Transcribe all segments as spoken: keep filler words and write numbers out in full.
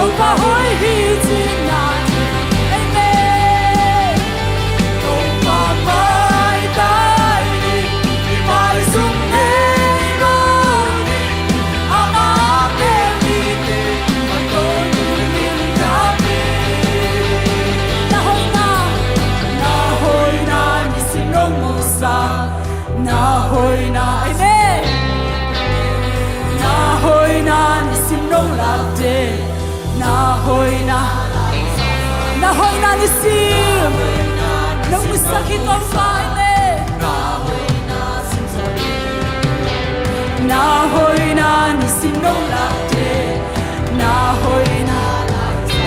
Topa hoih hi cihna. Amen. Topa maitai ni, i maizum ngei lo ni. Amah a pel mite, a tawntungin dam ni. Na hoihna, na hoihna nisim nong musak. Na hoihna, amen. Na hoihna nisim nong lakte. Na hoihna, na hoihna nisim nong musak hi Topa, amen. Na hoihna nisim nong lakte. Na hoihna,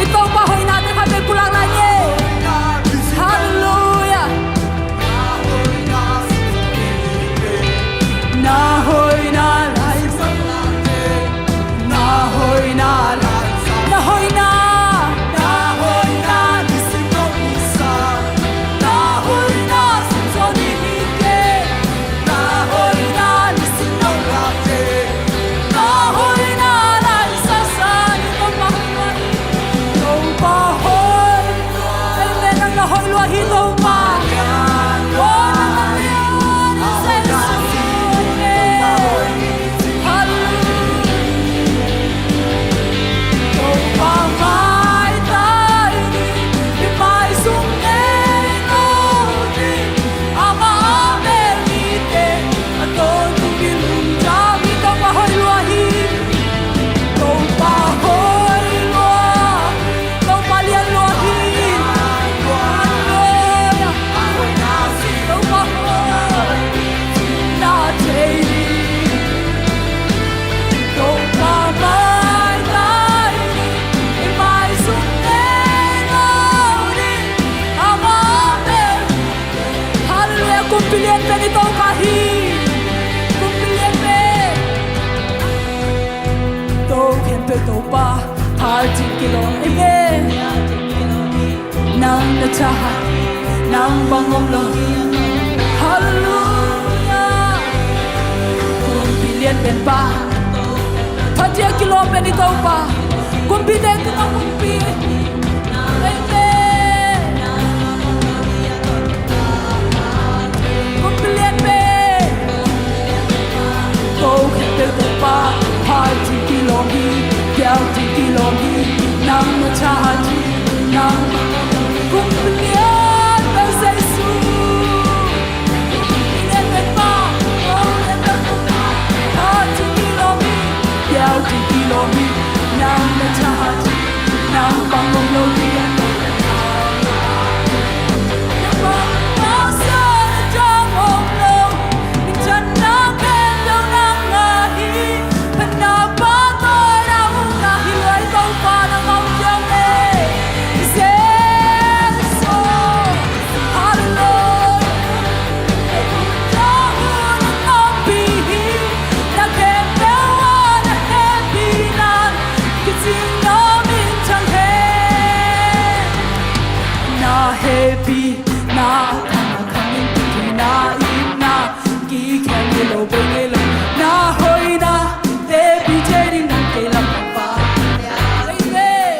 i Topa hoihnate khat vei pulak lai ni. Halleluiah. Na hoihna lai, na hoihna lai, na hoihna, na hoihna nisim nong musak. Na hoihna sim zo ni hi kei. Na hoihna nisim nong lakte. Na hoihna lai sasa ni Topa hoih. Topa hoih. Amen. Nang na hoih lua hi Topa. Oh, nang na hoih lua hi Jesu. Amen. Halleluiah. Topa maitai ni, i maizum ngei lo ni. Amah a pel mite, a tawntungin lungdam ni. Topa hoih lua hi. Topa hoih lua. Topa lian lua hi. Halleluiah. Topa hoih. Na thei ni. Topa maitai ni, i maizum ngei lo ni. Amah a pel. Halleluiah. Kumpi lian pen i Topa hi. Kumpi lian pen. Tua khempeuh Topa, phat ding kilawm. Amen. Nang na thahat, nang bang om lo. Halleluiah. Kumpi lian pen Pa, phat ding kilawm pen i Topa. Kumpite tungah kumpi. Amen. Kumpi lian pen. Ko khempeuh Topa, phat ding kilawm hi, piak ding kilawm hi, nang na thahat hi, nang kumpi lian pen Jesu. Kumpi lian pen Pa, ko khempeuh Topa, phat ding kilawm hi, piak ding kilawm hi, nang na thahat hi, nang bang om lo hi. Na hehpihna, na thang, na thang in, na itna, kikhel ngei lo, bei ngei lo. Na hoihna, hehpih thei ding nang kei lam pang. Amen.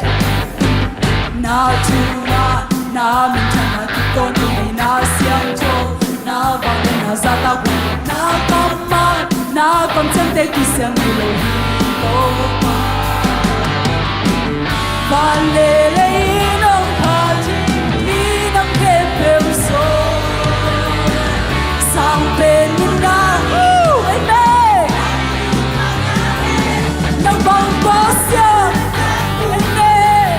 Na thuman, na minthanna, kikon ding hi, na siangtho, na vangliatna zahtak, na kammal, na kamciamte kisiang ngei lo hi Topa. Van le lei in hong phat hi, i nam khempeuh sung. Sang pen in na, uh, amen. Nang bang Pasian, amen.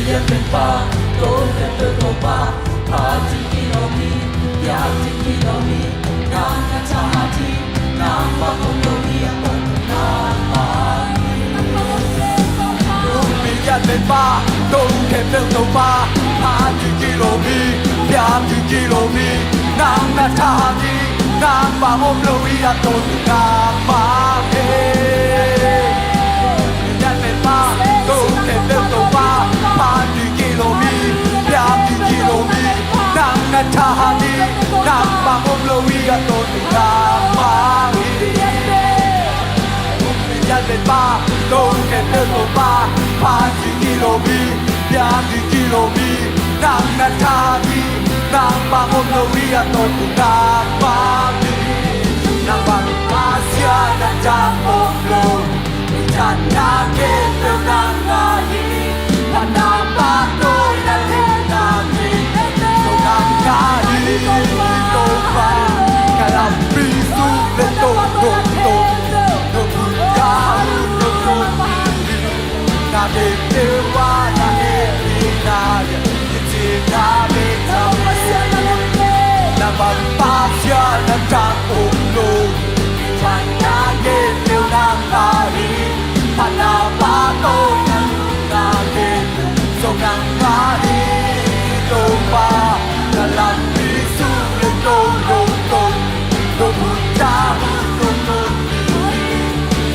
Hong pen Topa, tawh khempeuh Topa, phat ding gilo mi, piak ding gilo mi, nang na tha ding, nangmah om lo hi a, Topa nangmah hi. Hong pen Pa, tawh khempeuh Topa, phat ding gilo mi, piak ding gilo mi, nang na tha ding, nangmah om lo hi a, Topa nangmah hi. Hong pen Pa, tawh khempeuh Topa, phat ding gilo mi, piak ding gilo mi, nang na tha ding, nangmah om lo hi a, Topa nangmah hi. Nangmah Pasian a tam om lo, i thatna khempeuh nangmah hi. Phatna, pahtawi, na hehpihna khempeuh zong nangmah hi, Topa. Ka lampi sung le tawng, no tawng, no bul, ka hun, no tawng, na khempeuh ah na hehpihna, i cihna bek tham hi. Nangmah Pasian a tam om lo, i thatna khempeuh nangmah hi. Phatna, pahtawi, na hehpihna khempeuh zong nangmah hi, Topa. Ka lampi sung le tawng, no tawng, no bul, ka hun, no tawng,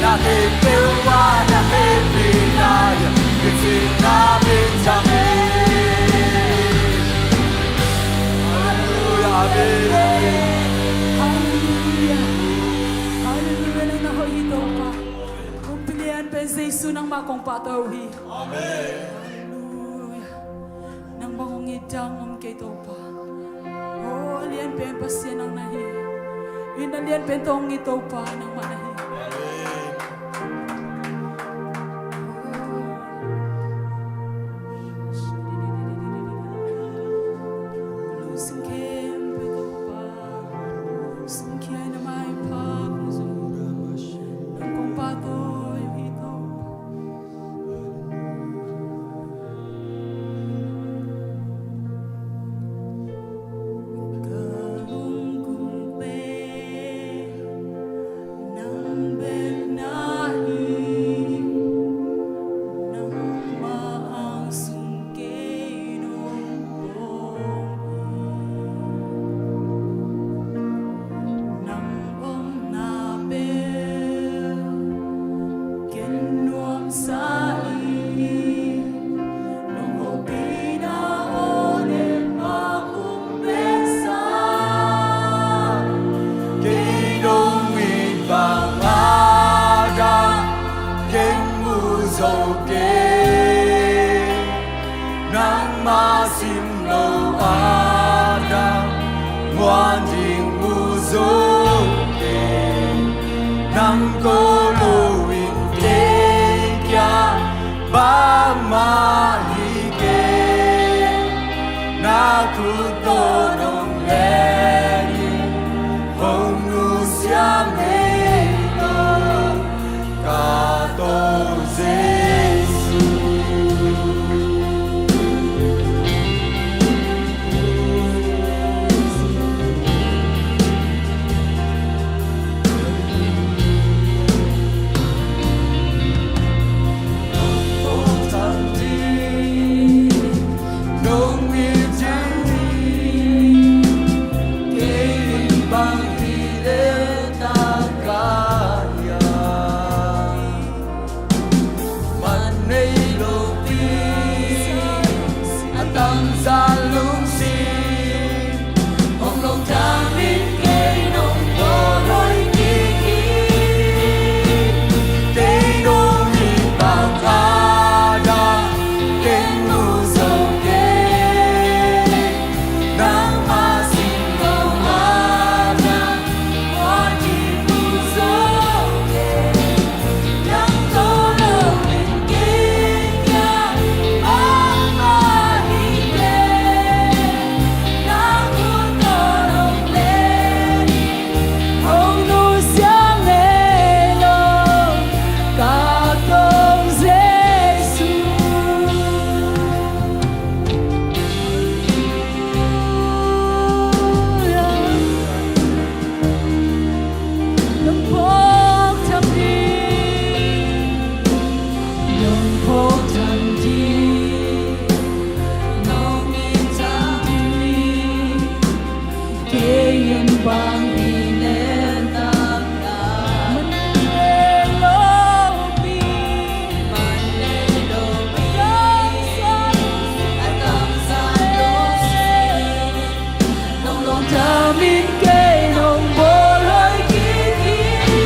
na khempeuh ah na hehpihna, i cihna bek tham hi. Halleluia, amen, amen. Halleluia. Halleluia, nang na hoih hi, Topa. Kumpi lian pen Jesu nangmah kong pahtawi uh hi. Amen. Halleluia. Nang bang hong it dang om kei, Topa. Oh, a lian pen Pasian nang na hi. Itna lian pen tawh hong it Topa nangmah na hi. Amen. Lungsim khempeuh Topa, sumkhia in, na maipha kong zong, nang kong pahtawi uh hi, Topa. Ka lungkung pen nang Kei nong bawl hoih kik hi.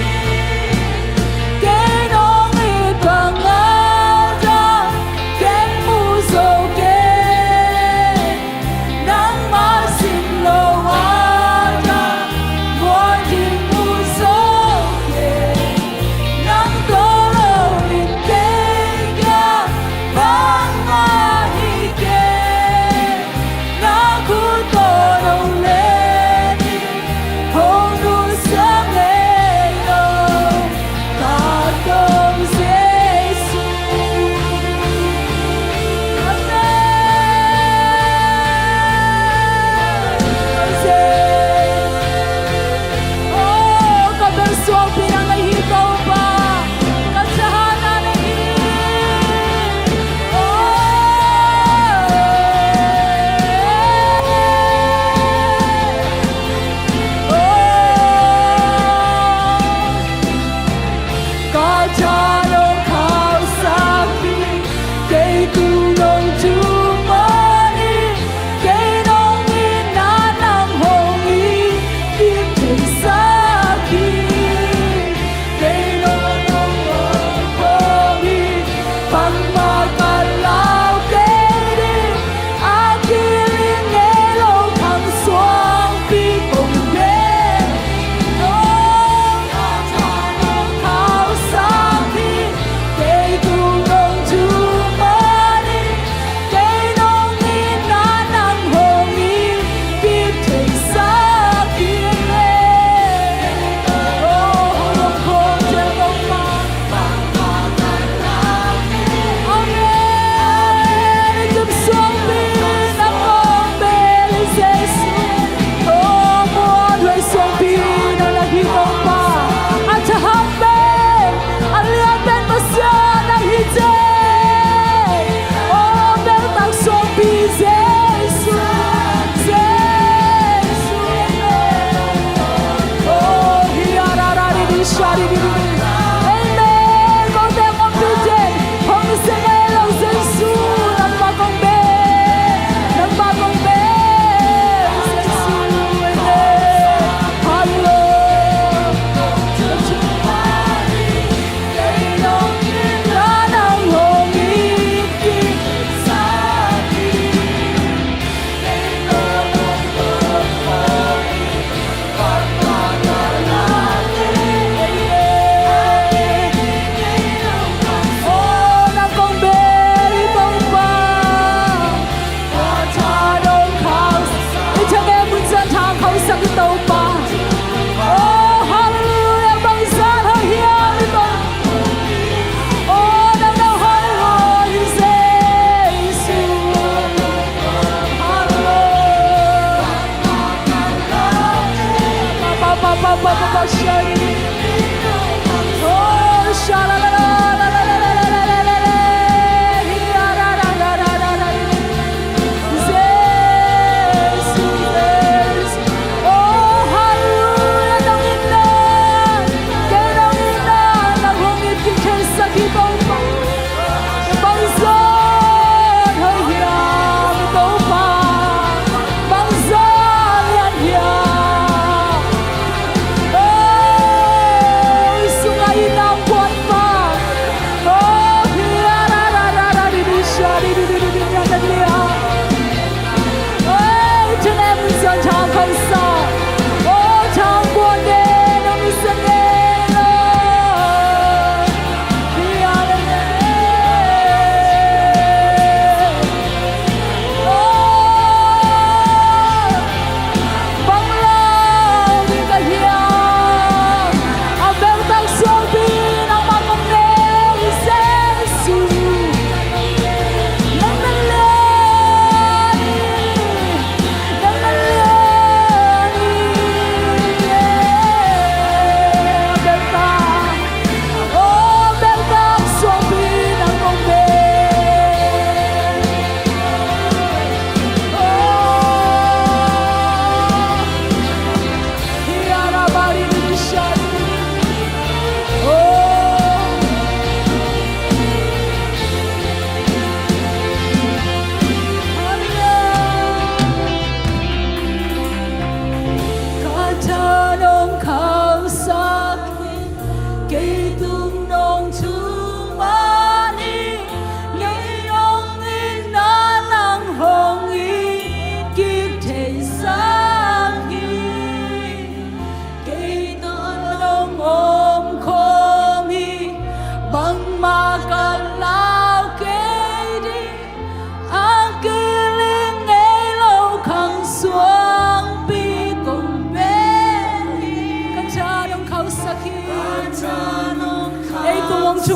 Kei nong it bang a, ken mu zo kei. Nangmah sin lo a, muan ding mu zo kei. Nang tawh lo in kei kiang bangmah hi kei. Na khut tawh nong len in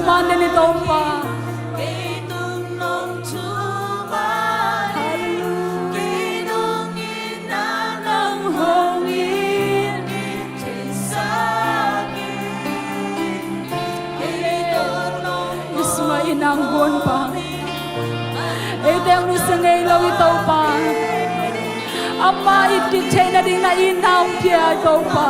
Manden i Topa. I sungah i nang guan pa. Eite hong nusia ngei lo i Topa. Ama it theihna ding na i nang pia i Topa.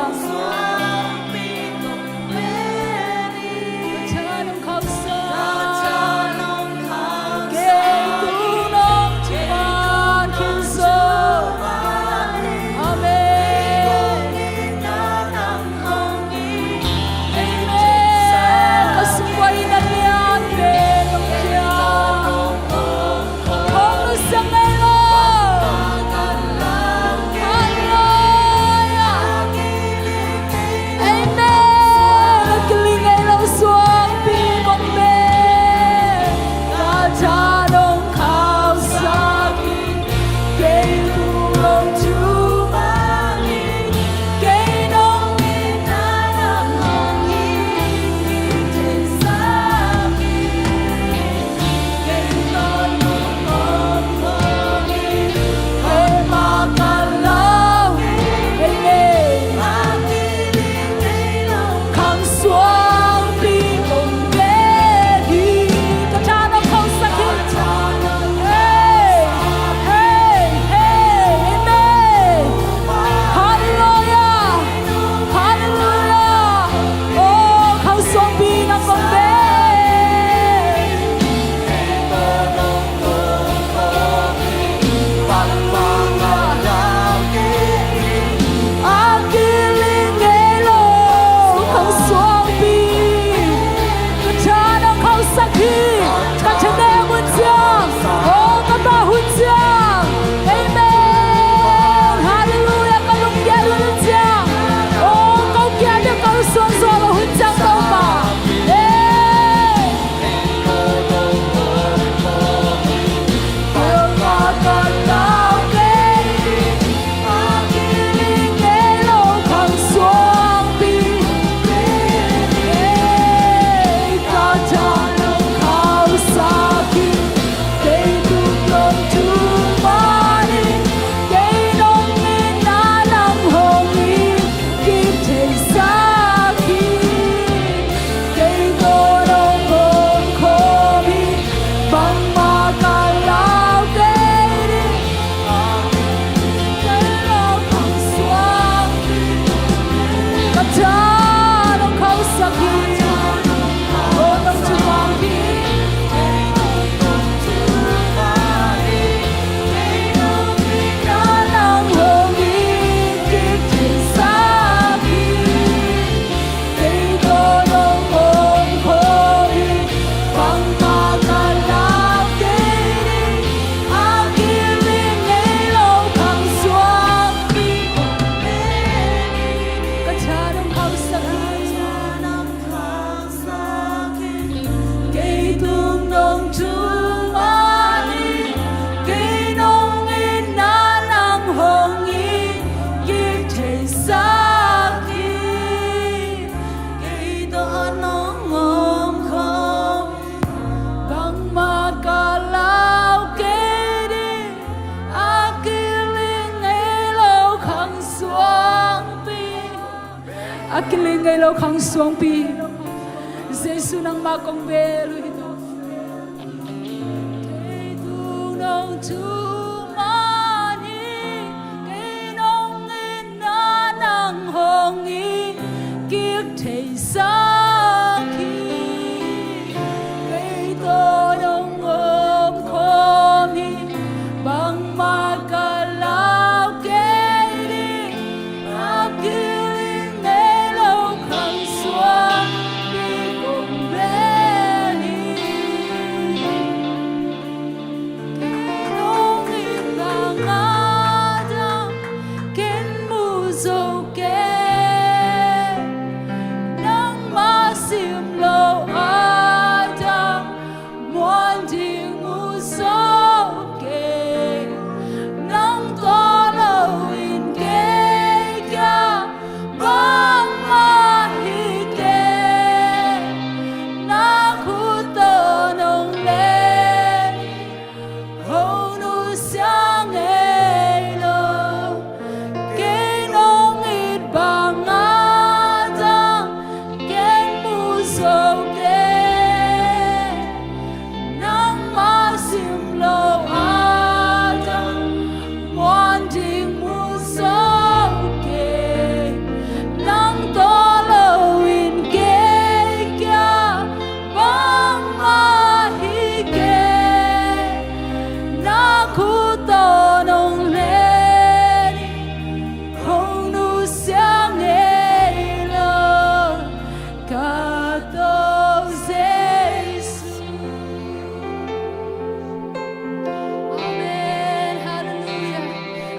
Amen. A kiling ngei lo suangpi kong be. Ka tha nong khauhsak hi. Kei tung nong thumang hi. Kei nong itna nang hong hi. Kei theisak hi. Halleluia! Halleluia! Oh, khauhsuangpi nang kong be. A kiling ngei lo khauhsuangpi. Ka tha nong khauhsak hi. Ka thanem hun ciang, oh, ka bah hun ciang. Amen. Halleluia. Ka lungkiat hun ciang, oh, ka kiat ding ka suang suang hun ciang Topa. Hey. Kei tawh nong om khawm hi, bangmah ka lau kei ding. Ka tha nong khauhsak hi, oh, nong thumang hi. Nang hong it theisak hi. Kei tawh nong om khawm hi, bangmah ka lau kei ding. A kiling ngei lo khauhsuangpi. Ka tha nong khauhsak hi. Kei tung nong thumang hi, kei nong itna nang hong it kik theisak hi. Kei tawh nong om khawm hi, bangmah ka lau kei ding. A kiling ngei lo khauhsuangpi. A kiling ngei lo khauhsuangpi. Jesu nangmah kong bel uh hi. Kei tung nong thumang hi, kei nong itna nang hong it kik theisak hi. Kei tawh nong om khawm hi, bangmah ka lau kei ding. A kiling ngei lo khauhsuangpi kong bel hi. Kei nong it nang a dang ken mu zo kei. Nangmah sim lo a dang muan ding mu zo kei. Nang tawh lo in kei kiang bangmah hi kei. Na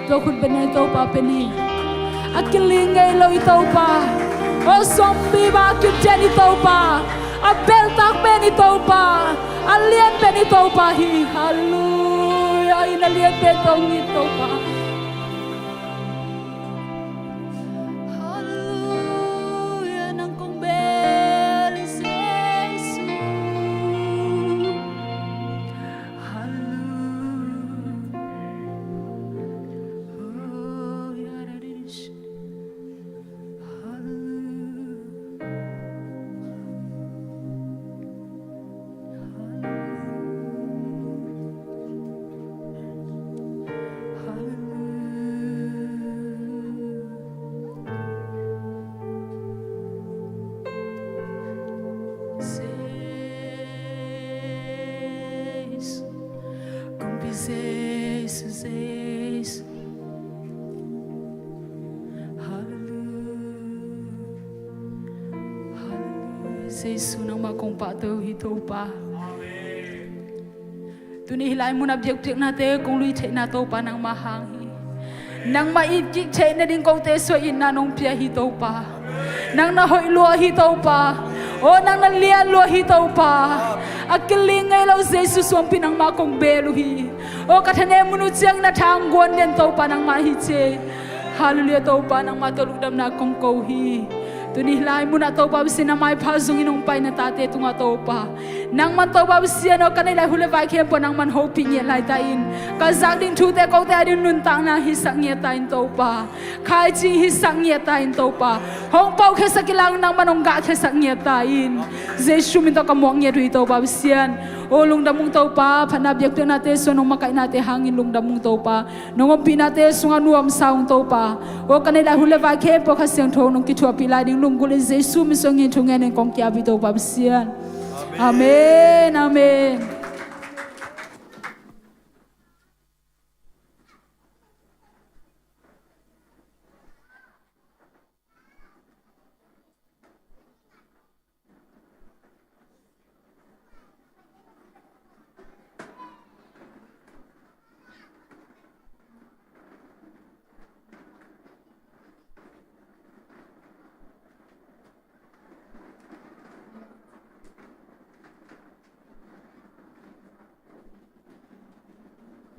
Tua khut beng i Topa pen hi. A kiling ngei lo i Topa. Aw suangpi bang a kician i Topa. A beltak pen i Topa. A lian pen i Topa hi. Halleluia. Inn a lian pen tawh i Topa. Halleluia. Nang kong bel Jesu. Halleluia. Jesu, kong bel Jesu, Jesu. Halleluia. Halleluia. Jesu, nangmah kong pahtawi uh hi Topa. Tuni hih lai munah biakpiaknate kong lui theihna Topa nangmah hang hi. Nangmah it kik theih nading kote suah itna nong pia hi Topa. Nang na hoih lua hi Topa. Aw nang na lian lua hi Topa. A kiling ngei lo Jesu suangpi nangmah kong bel uh hi. Aw ka thanem mun uh ciangin a thang guan den Topa nangmah hi ci. Halleluia Topa nangmah tawh lungdamna kong ko hi. Tuni hih lai munah Topa Pasian na maipha zongin hong pai na tate tungah Topa. Nangman Topa Pasian aw ka neih lai hun le vai khempeuh nangman hopih ngiat lai ta in. Ka zak ding thute kote a ding nuntakna hisak ngiat ta in Topa. Khaicing hisak ngiat ta in Topa. Hong paukhiasak i lang nangman hong gahkhiasak ngiat ta in. Jesu min tawh ka muak ngiat uh hi Topa Pasian. Aw lungdam ung Topa phatna biakpiaknate suan hong makaihnate hangin lungdam ung Topa. Nong ompihnate sungah nuamsa ung Topa. Aw ka neih lai hun le vai khempeuh Kha Siangtho nong kithuahpih lai ding lunggulhin Jesu min suangin thungen in kong kiap hi Topa Pasian. Amen. Amen.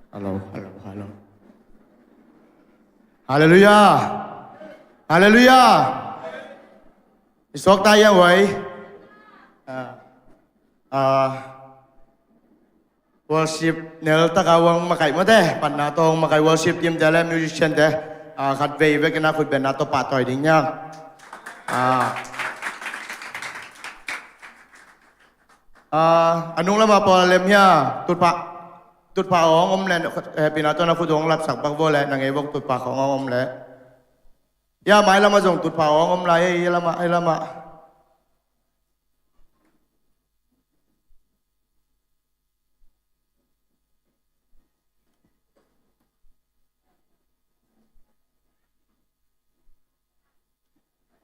Hallo, hallo, hallo. Halleluia. Halleluia. I suakta ia uai. Worship nel taka uang makai mate. Patna tawh hong makai worship team te le musician te. Khat vei vekina khut benna tawh pahtawi ding niang. A nung lama pawl lem hia? Tutphah, tutphah awng om le, hehpihna tawh na khut awng lapsak bak vaw le, na ngei vok tutphah khawng awng om le. Hia mai lama zong tutphah awng om lai, hei lama, hei lama.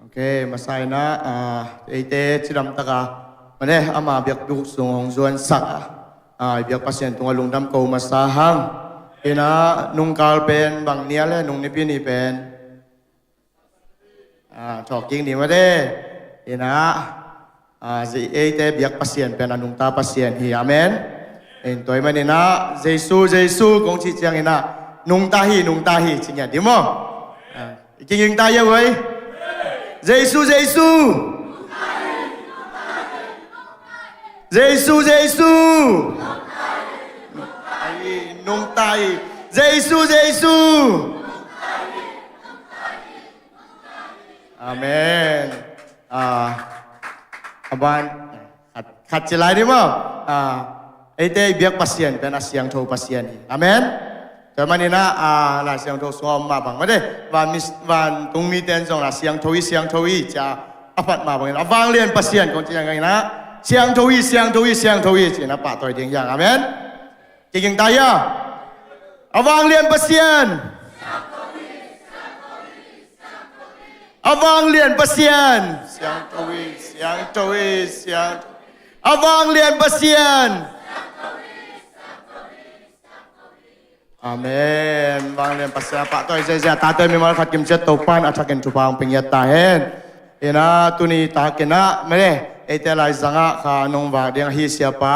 Ok, masa inah eite cidamtaka mane ama biakbuk sung hong zuansak a, i biak Pasian tungah lungdam ko masa hang. Inah nungkal pen bang ni a le nung nipi ni pen thawhkik ni mate. Inah eite biak Pasian pen a nungta Pasian hi. Amen. In tua ahih maninah Jesu, Jesu kong cih cianginah nungta hi, nungta hi ci ngiat ding maw? I kigingta ia uai. Jesu, Jesu. Jesu, Jesu. Nungta hi, nungta hi. Jesu, Jesu. Amen. A ban khat ci lai ni maw? Eite i biak Pasian pen a siangtho Pasian hi. Amen. Tua maninah Lai Siangtho sungah om mah bang mate, vantung mite in zong a siangtho hi, siangtho hi cia a phat mah bangin a vanglian Pasian kong ci cianginah siangtho hi, siangtho hi, siangtho hi cinah pahtawi ding hiang. Amen. Kigingta ia. A vanglian Pasian. A vanglian Pasian. Siangtho hi, siangtho hi, siangtho. A vanglian Pasian. Amen. Vanglian Pasian a pahtawi ziahziah, tate mimal khat kimciat Topa'n a thakin thupha hong pia ngiat ta hen. Ina tuni takin ah mede eite laizangah kha nong vak ding ahi siapa,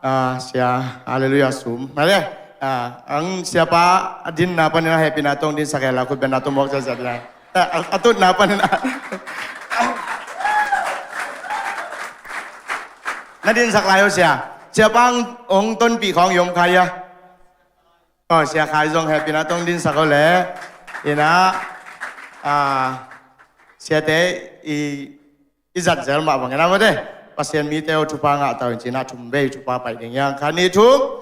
ah, sia, halleluiah, sum. Mede, ah, ang siapa a dinna panin a hehpihna tawh hong dinsak hen la, khut bengna tawh muak ziahziah lai. Eh, a, a tutna panin ah. Na dinsak lai uh sia. Siapa hong tonpih khawng i om kha ia. Oh, sia Khai zong hehpihna tawh hong dinsak uh le. Ina, ah, siate i, i zat zel mah bangin ah mede, Pasian mite aw thupha ngah ta un ci-in ah thum vei thupha pai ding hi hang. Khat, nih, thum.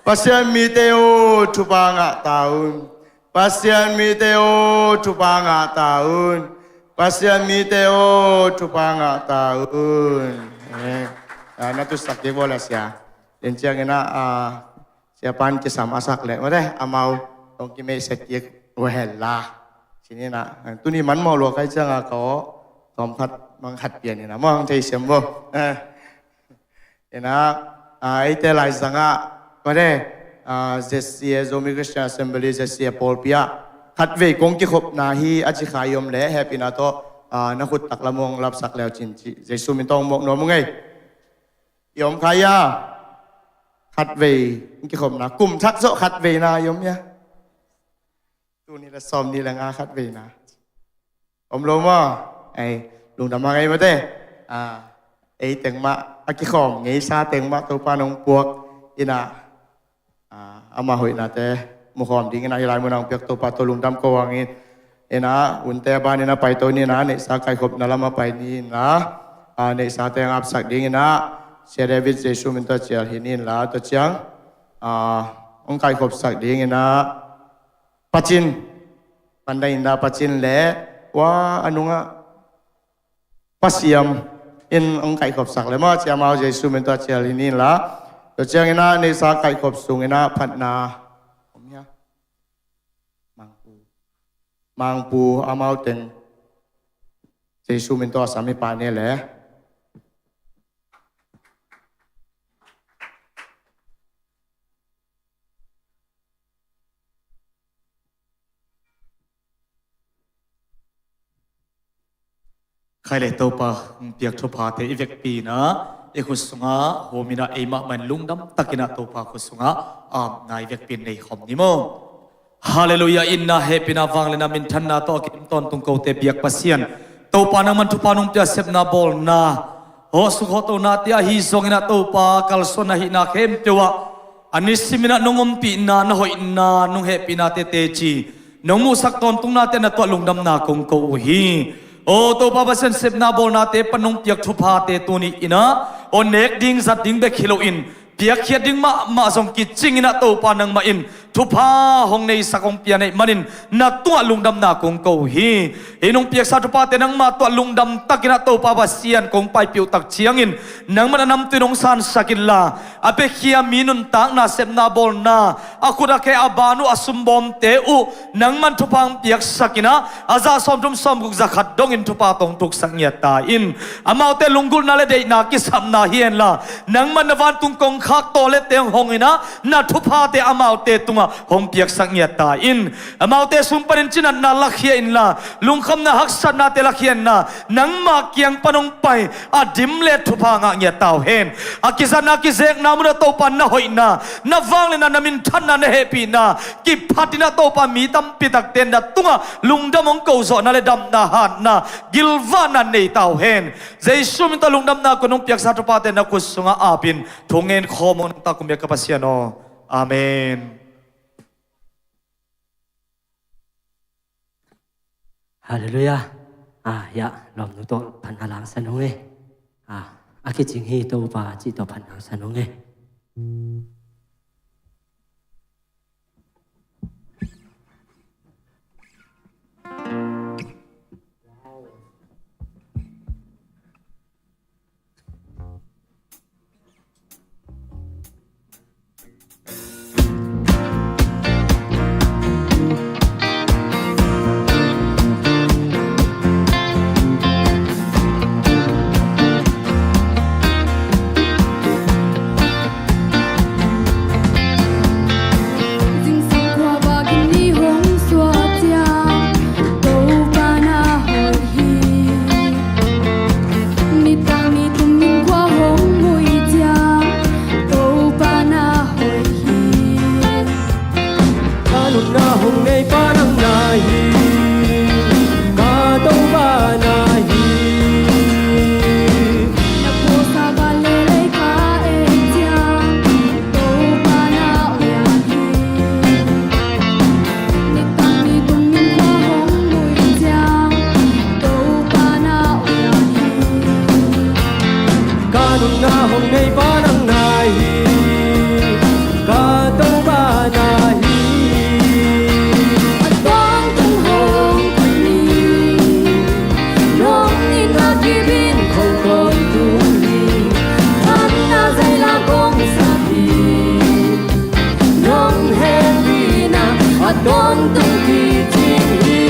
Pasian mite aw thupha ngah ta un. Pasian mite aw thupha ngah ta un. Pasian mite aw thupha ngah ta un. Eh, ah, na tutsak kik bawl a sia. Tua ciangin ah, ah, siapa'n kisam a sak leh mede amau hong kimeihset kik uh hen la. Ci-in ah, ah, tuni man mawh lua kha hi ciangin ah ka aw tawm khat mang khat pian in ah mawh hong thei siam bo. Eh. Ina, ah, eite laizangah mede, ah, Z C A, Zomi Christian Assembly, Z C A pawlpi ah khatvei kong kikhopna hi a ci kha i om leh hehpihna tawh, ah, na khut taklam hong lapsak le uh cin ci, Jesu min tawh hong muak nuam ung ei. I om kha ia? Khatvei kong kikhopna, kum thak zawh khatveina i om ia? Tul nih le sawmnih le nga khatveina. Om lo maw? Ei, lungdam hang ei mede. Ah, ei teng mah a kikhawm ngeisa teng mah Topa'n hong puak in ah, ah, ama hoihnate mukhawm dingin ah hih lai munah hong piak Topa tawh lungdam ko hang in. Ina, unte a banin ah paito ni in ah, neihsa kaihkhopna lam ah pai ni in la. Ah, neihsate hong apsak dingin ah Sia David Jesu min tawh cial hi ni in la. Tua ciang, ah, hong kaihkhopsak dingin ah Pa Cin, Pandai in la Pa Cin le, ua, a nungah Pa Siam in hong kaihkhopsak le maw, ciamau Jesu min tawh cial hi ni in la. Tua ciangin ah neihsa kaihkhop sungin ah phatna om hia? Mangpu. Mangpu amau teng Jesu min tawh a sam hi pah ni le. Khai le Topa hong piak thuphate i vekpi in ah, i khut sungah hawm in ah, eimah mah in lungdam takin ah Topa khut sungah, ah, na i vekpi in nei khawm ni maw. Halleluiah. Ina hehpihna, vangliatna, minthanna tawh a kidim tawntung kote biak Pasian Topa, nangman thupha nong pia, sepna bawlna, hawh suk hawh tonate ahi zongin ah Topa, kalsuan ahihna khempeuh ah a nisim in ah nong ompihna, na hoihna, nong hehpihna teci nong muhsak tawntungnate na tuah lungdamna kong ko uh hi. Aw Topa Pasian, sepna bawlnate pan nong piak thuphate tuni in ah, aw nek ding zat ding bek hi loin piakkhiat ding mahmah zong kicingin ah Topa nangmah in thupha hong neisak hong pia na hih manin na tungah lungdamna kong ko uh hi. Hih nong piaksa thuphate nangma tuah lungdam takin ah Topa Pasian kong paipih uh tak ciangin nangman a namtui in hong sansak inla, a piakhia mi nuntakna, sepna bawlna, a khut a khe, a ban uh, a sumbawmte uh nangman thupha hong piaksak in ah, a zah sawmthum sawmguk, za khat dongin thupha tawh hong tuksak ngiat ta in. Amaute lunggulhna le deihna kisapna hi henla, nangman na vantung kongkhak tawlette hong hong in ah na thuphate amaute tungah hong piaksak ngiat ta in. Amaute sung panin cinatna lakhia inla, lungkhamna, haksatnate lakhia inla, nangma kiang pan hong pai a dim le thupha ngah ngiat ta uh hen. A kizatna, kizekna munah Topa na hoihna, na vangliatna, na minthanna, na hehpihna kiphat in ah Topa, mi tampi takte na tungah lungdam hong ko zawhna le damna, hatna, gilvahna nei ta uh hen. Jesu min tawh lungdamna kong nong piaksa thuphate na khut sungah apin thu ngen khawm ung, nang ta kum biak ka Pasian aw. Amen. Halleluiah. Ah, ya, lawmnu tawh phatna langsan ung e. Ah, a kicing hi Topa cih tawh phatna langsan ung e. Nunna hong nei pa nang na hi, ka Topa na hi. Na puaksa van le lei ka et ciang, Topa na lian hi. Nitak ni tung min khua hong muih ciang, Topa na lian hi. Ka nunna hong nei pa nang na hi, ka Topa na hi. A tawntung hong phat ni, nong itna kip in kho tawntung hi. Phatna zaila kong sak hi, nong hehpihna a tawntung kicing hi.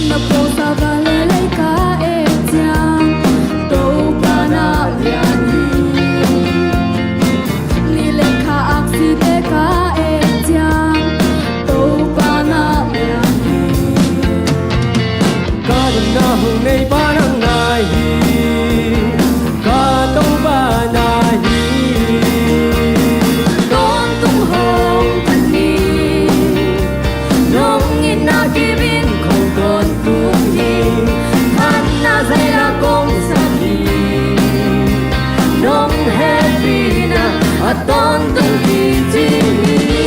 Na puaksa van le lei ka et ciang, Topa na lian hi. Ni le kha aksite ka et ciang, Topa na lian hi. Ka nunna hong nei pa nang na hi, ka Topa na hi. Tawntung hong phat ni, nong itna kip in kho tawntung hi. Phatna zaila kong sak hi, nong hehpihna a tawntung kicing hi.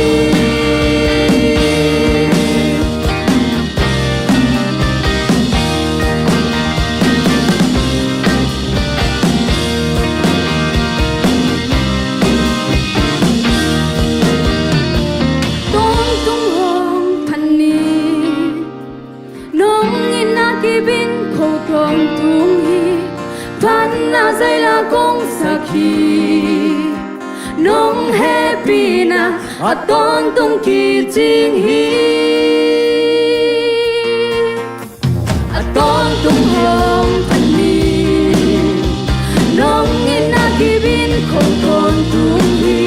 Tawntung hong phat ni, nong itna kip in kho tawntung hi. Phatna zaila kong sak hi, nong hehpihna a tawntung kicing hi. A tawntung hong phat ni, nong itna kip in kho tawntung hi.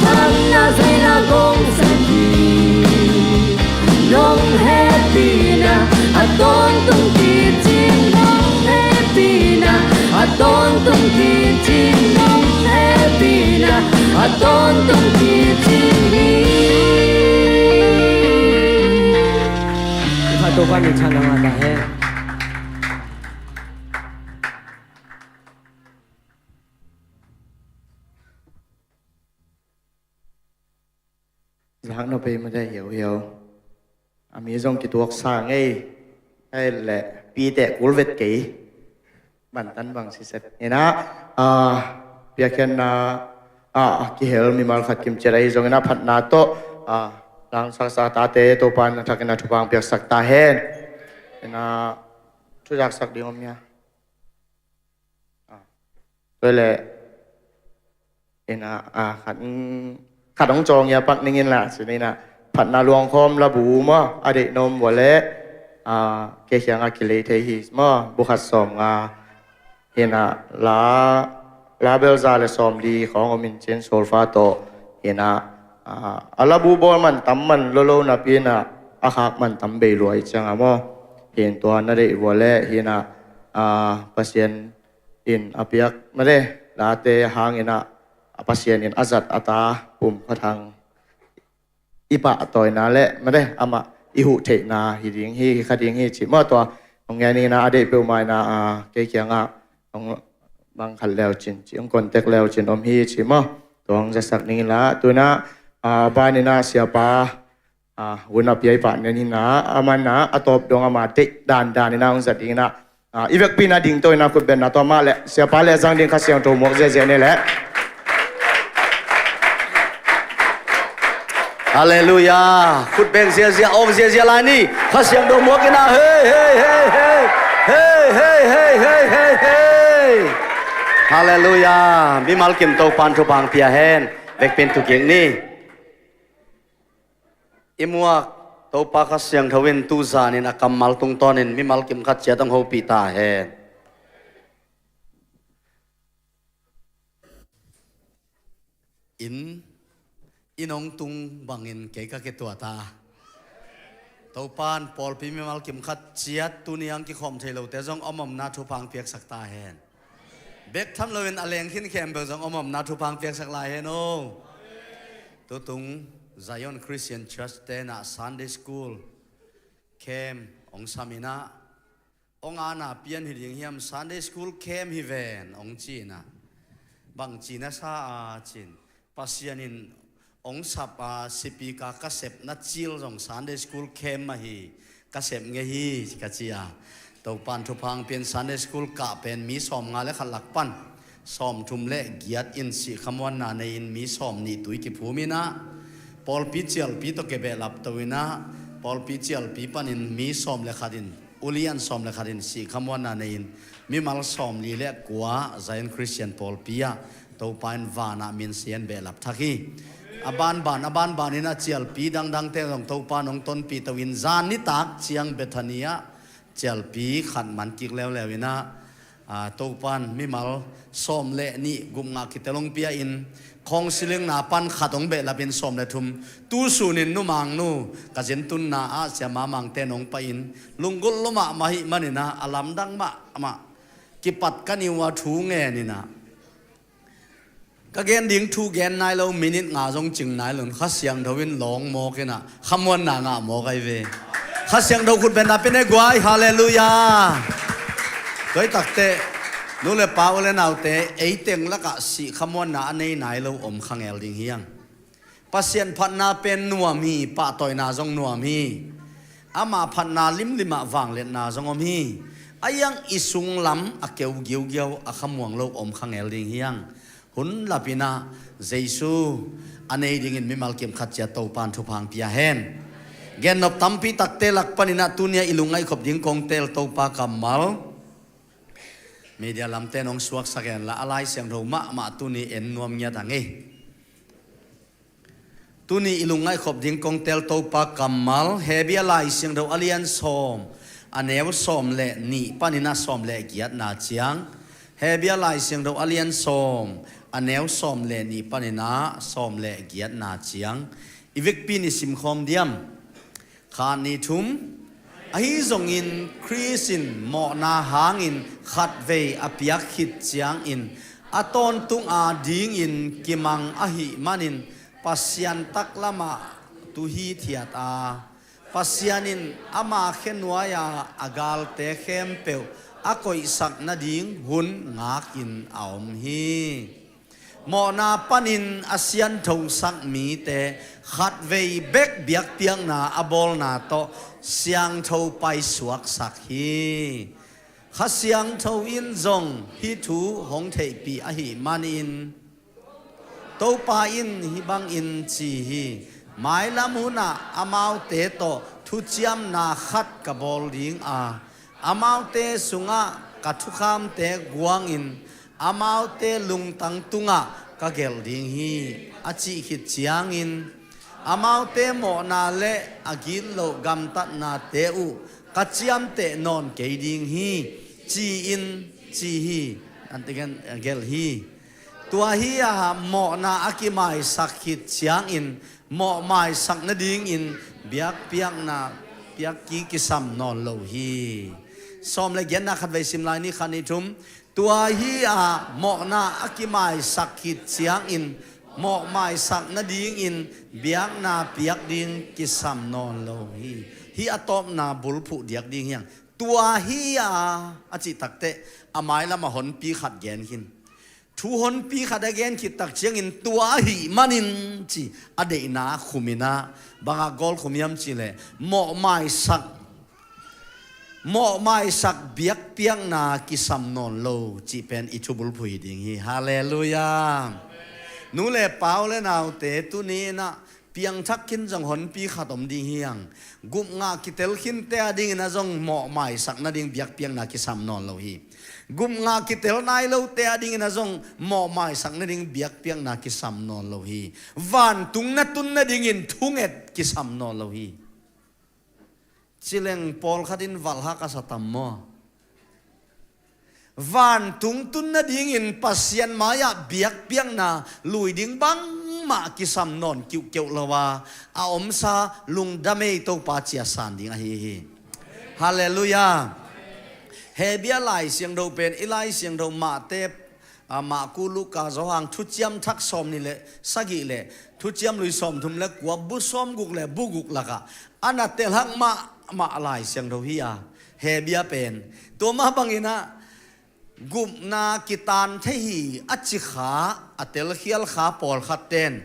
Phatna zaila kong sak hi, nong hehpihna a tawntung kicing, nong hehpihna a tawntung kicing, nong hehpihna a tawntung kicing hi. Kha Topa min thang na ngah ta hen. Zak na pei mah dai hiauhiau. A mi zong kituak sa ngei. Ai le pite kul vet kei. Bantan bang siset. Ina, ah, piakian na, ah, kihel mimal khat kim ciat ahi zong ina phatna to, ah, lang saksa tate Topa na thakin a thupang piaksak ta hen. Ina, thu zaksak ding om nia. Ah, tua le, ina, ah, khat, khat hong cawng ia pak ning in la, sin ina, phatna luang khawm la bu maw, a deih na om vua le, ah, kei kiangah kilei thei hi maw, bu khat sawm nga, ina, la, la bel za le sawm li khawng om in cin solfa tawh, ina, ah, a la bu bawl man tam man lolo napi ina, a khak man tam bei luai ciang a maw, hin tua na deih vua le, ina, ah, Pasian in a piak made, late hangin a, a Pasian in a zat a ta Pum Kha Thang i pahtawina le made, amah i huh theihna hi ding hi, hi kha ding hi cih maw tua. Hong ngen ina a deih peuhmah ina, a, kei kiangah hong bang khat leu cin cih, hong contact leu cin om hi cih maw. Tua hong zasak ning la, tuna, a, ban ina siapa, a, hun a pia i pah nen hi na, a man na, a tawp dong ama deih dandan ina hong zat ding ina, a, i vekpi na ding to ina khut beng na tua mah le, siapa le zang ding Kha Siangtho muak ziazia ni le. Halleluiah. Khut beng ziazia, awng ziazia lai ni. Kha Siangtho muak ina, hei, hei, hei, hei. Hei, hei, hei, hei, hei, hei. Halleluiah. Mimal kim Topan thupang pia hen. Vekpi in thukik ni. I muak Topa Kha Siangtho in tu zan in a kammal tungtawnin mimal kim khat ciat hong hopih ta hen. In, in hong tung bangin kei ka kituah ta. Topan pawlpi mimal kim khat ciat tuni ang kikhawm thei lote zong om omna thupang piaksak ta hen. Bek tham loin a leng khin khempeuh zong om omna thupha piaksak lai hen aw. Tutung Zion Christian Church tenah Sunday School camp hong saminah, hong ana pian hi ding hiam, Sunday School camp hi ven hong cinah, bang cina sa a cin, Pasian in hong sap a, sipika ka sepna cil zong Sunday School camp ahi, ka sep ngei hi ka ci a. Topan thupha pian, Sunday School kah pen mi sawm nga le khat lak pan sawm thum le giat in sihkhamuanna nei-in mi sawm nih tui kiphum inah, pawlpi cialpi tawh kebehlap to inah, pawlpi cialpi panin mi sawm le khat in, ulian sawm le khat in sihkhamuanna nei-in, mimal sawm li le kua Zion Christian pawlpi ah Topa in vanah minsian behlap thak hi. A banban a banban inah cialpi dangdangte zong Topa in hong tonpih to in, zan nitak ciang Bethany ah cialpi khat man kik leuleu inah, a, Topan mimal sawm le nih gupngah kitel hong pia in, khawng silingna pan khat hong behlapin sawm le thum. Tu sunin numangnu ka zentunna ah Sia Mamangte in hong pai in, lunggulh lua mahmah hi maninah, a lamdang mahmah, kipat ka niu a thu ngen inah, ka gen ding thu gen nai lo, minit nga zong cing nai lo in Kha Siangtho in lawng mawk inah khamuanna ngah mawk ahi ve. Kha Siangtho khut bengna pia ne guai, halleluiah. Tua hi takteh nu le pa, u le naute, ei teng lakah sihkhamuanna a nei nai lo om kha ngel ding hiang. Pasian phatna pen nuam hi, pahtawina zong nuam hi. Ama phatna limlimah vangliatna zong om hi. A iang i sunglam a keu giugiau a khamuang lo om kha ngel ding hiang. Hun lapinah Jesu a nei dingin mimal kim khat ciat Topan thupha pia hen. Gennop tampi takte lak paninah tunia i lungngaih khop ding kong teel Topa kammal, media lamte in hong suaksak henla, a Lai Siangtho mahmah tuni en nuam ngiat a ngei. Tuni i lungngaih khop ding kong teel Topa kammal, Hebru Lai Siangtho a lian sawm, a neu sawm le nih paninah sawm le giatna ciang. Hebru Lai Siangtho a lian sawm, a neu sawm le nih paninah sawm le giatna ciang. I vekpi-in i simkhawm diam? Khat, nih, thum. Ahi zongin Khrist in mawhna hangin khatvei a piak khit ciangin a tawntung a dingin kimang ahih manin Pasian taklamah tu hithiat a, Pasian in ama khenuai-a a galte khempeuh a koihsak nading hun ngakin a om hi. Mawhna panin a sianthosak mite khatvei bek biakpiakna a bawlna tawh siangtho paisuaksak hi. Kha Siangtho in zong hih thu hong theihpih ahih manin, Topa in hih bangin ci hi: Mailam hunah amaute tawh thuciamna khat ka bawl ding a, amaute sungah ka thukhamte guangin amaute lungtang tungah ka gelh ding hi, a cih khit ciangin, amaute mawhna le a gitloh gamtatnate uh ka ciamteh nawn kei ding hi, ci-in ci hi. Antigen gelh hi. Tua hi a, mawhna a kimaisak khit ciangin mawhmaisak nadingin biakpiakna piak ki kisam nawn lo hi. Sawm le giatna khatvei sim lai ni, khat, nih, thum. Tua hi a, mawhna a kimaisak khit ciangin mawhmaisak nadingin biakna piak ding kisam nawn lo hi. Hih a tawpna bulphuh diak ding hiang. Tua hi a, a cih takteh a mailam a honpi khat gen khin. Thu honpi khat a gen khit tak ciangin tua ahih manin ci a deihna khum inah, bangah gawl khum hiam cihleh mawhmaisak, mawhmaisak biakpiakna kisam nawn lo cih pen i thubulphuh hi ding hi. Halleluiah. Nu le pa, u le naute, tuni inah piangthak khin zong honpi khat om ding hiang. Gupngah kitel khinte a dingin a zong mawhmaisak nading biakpiakna kisam nawn lo hi. Gupngah kitel nai lote a dingin a zong mawhmaisak nading biakpiakna kisam nawn lo hi. Vantung na tun nadingin thunget kisam nawn lo hi. Cileng pawlkhat in valhak a sa tam maw? Vantung tun nadingin Pasian mai-ah biakpiakna lui ding bangmah kisam nawn kiuhkeuh lo a, a omsa lungdam ei, Topa cia san ding ahi hi. Halleluiah. Hebru Lai Siangtho pen i Lai Siangtho Mate a, Marku, Luka, Johan Thuciam Thak sawm nih le sagih le Thuciam Lui sawm thum le kua, bu sawm guk le bu guk lakah a na telhak mahmah Lai Siangtho hi a, Hebia pen. Tua mah bangin ah gupna kitan thei hi a ci kha, a telkhial kha pawlkhat ten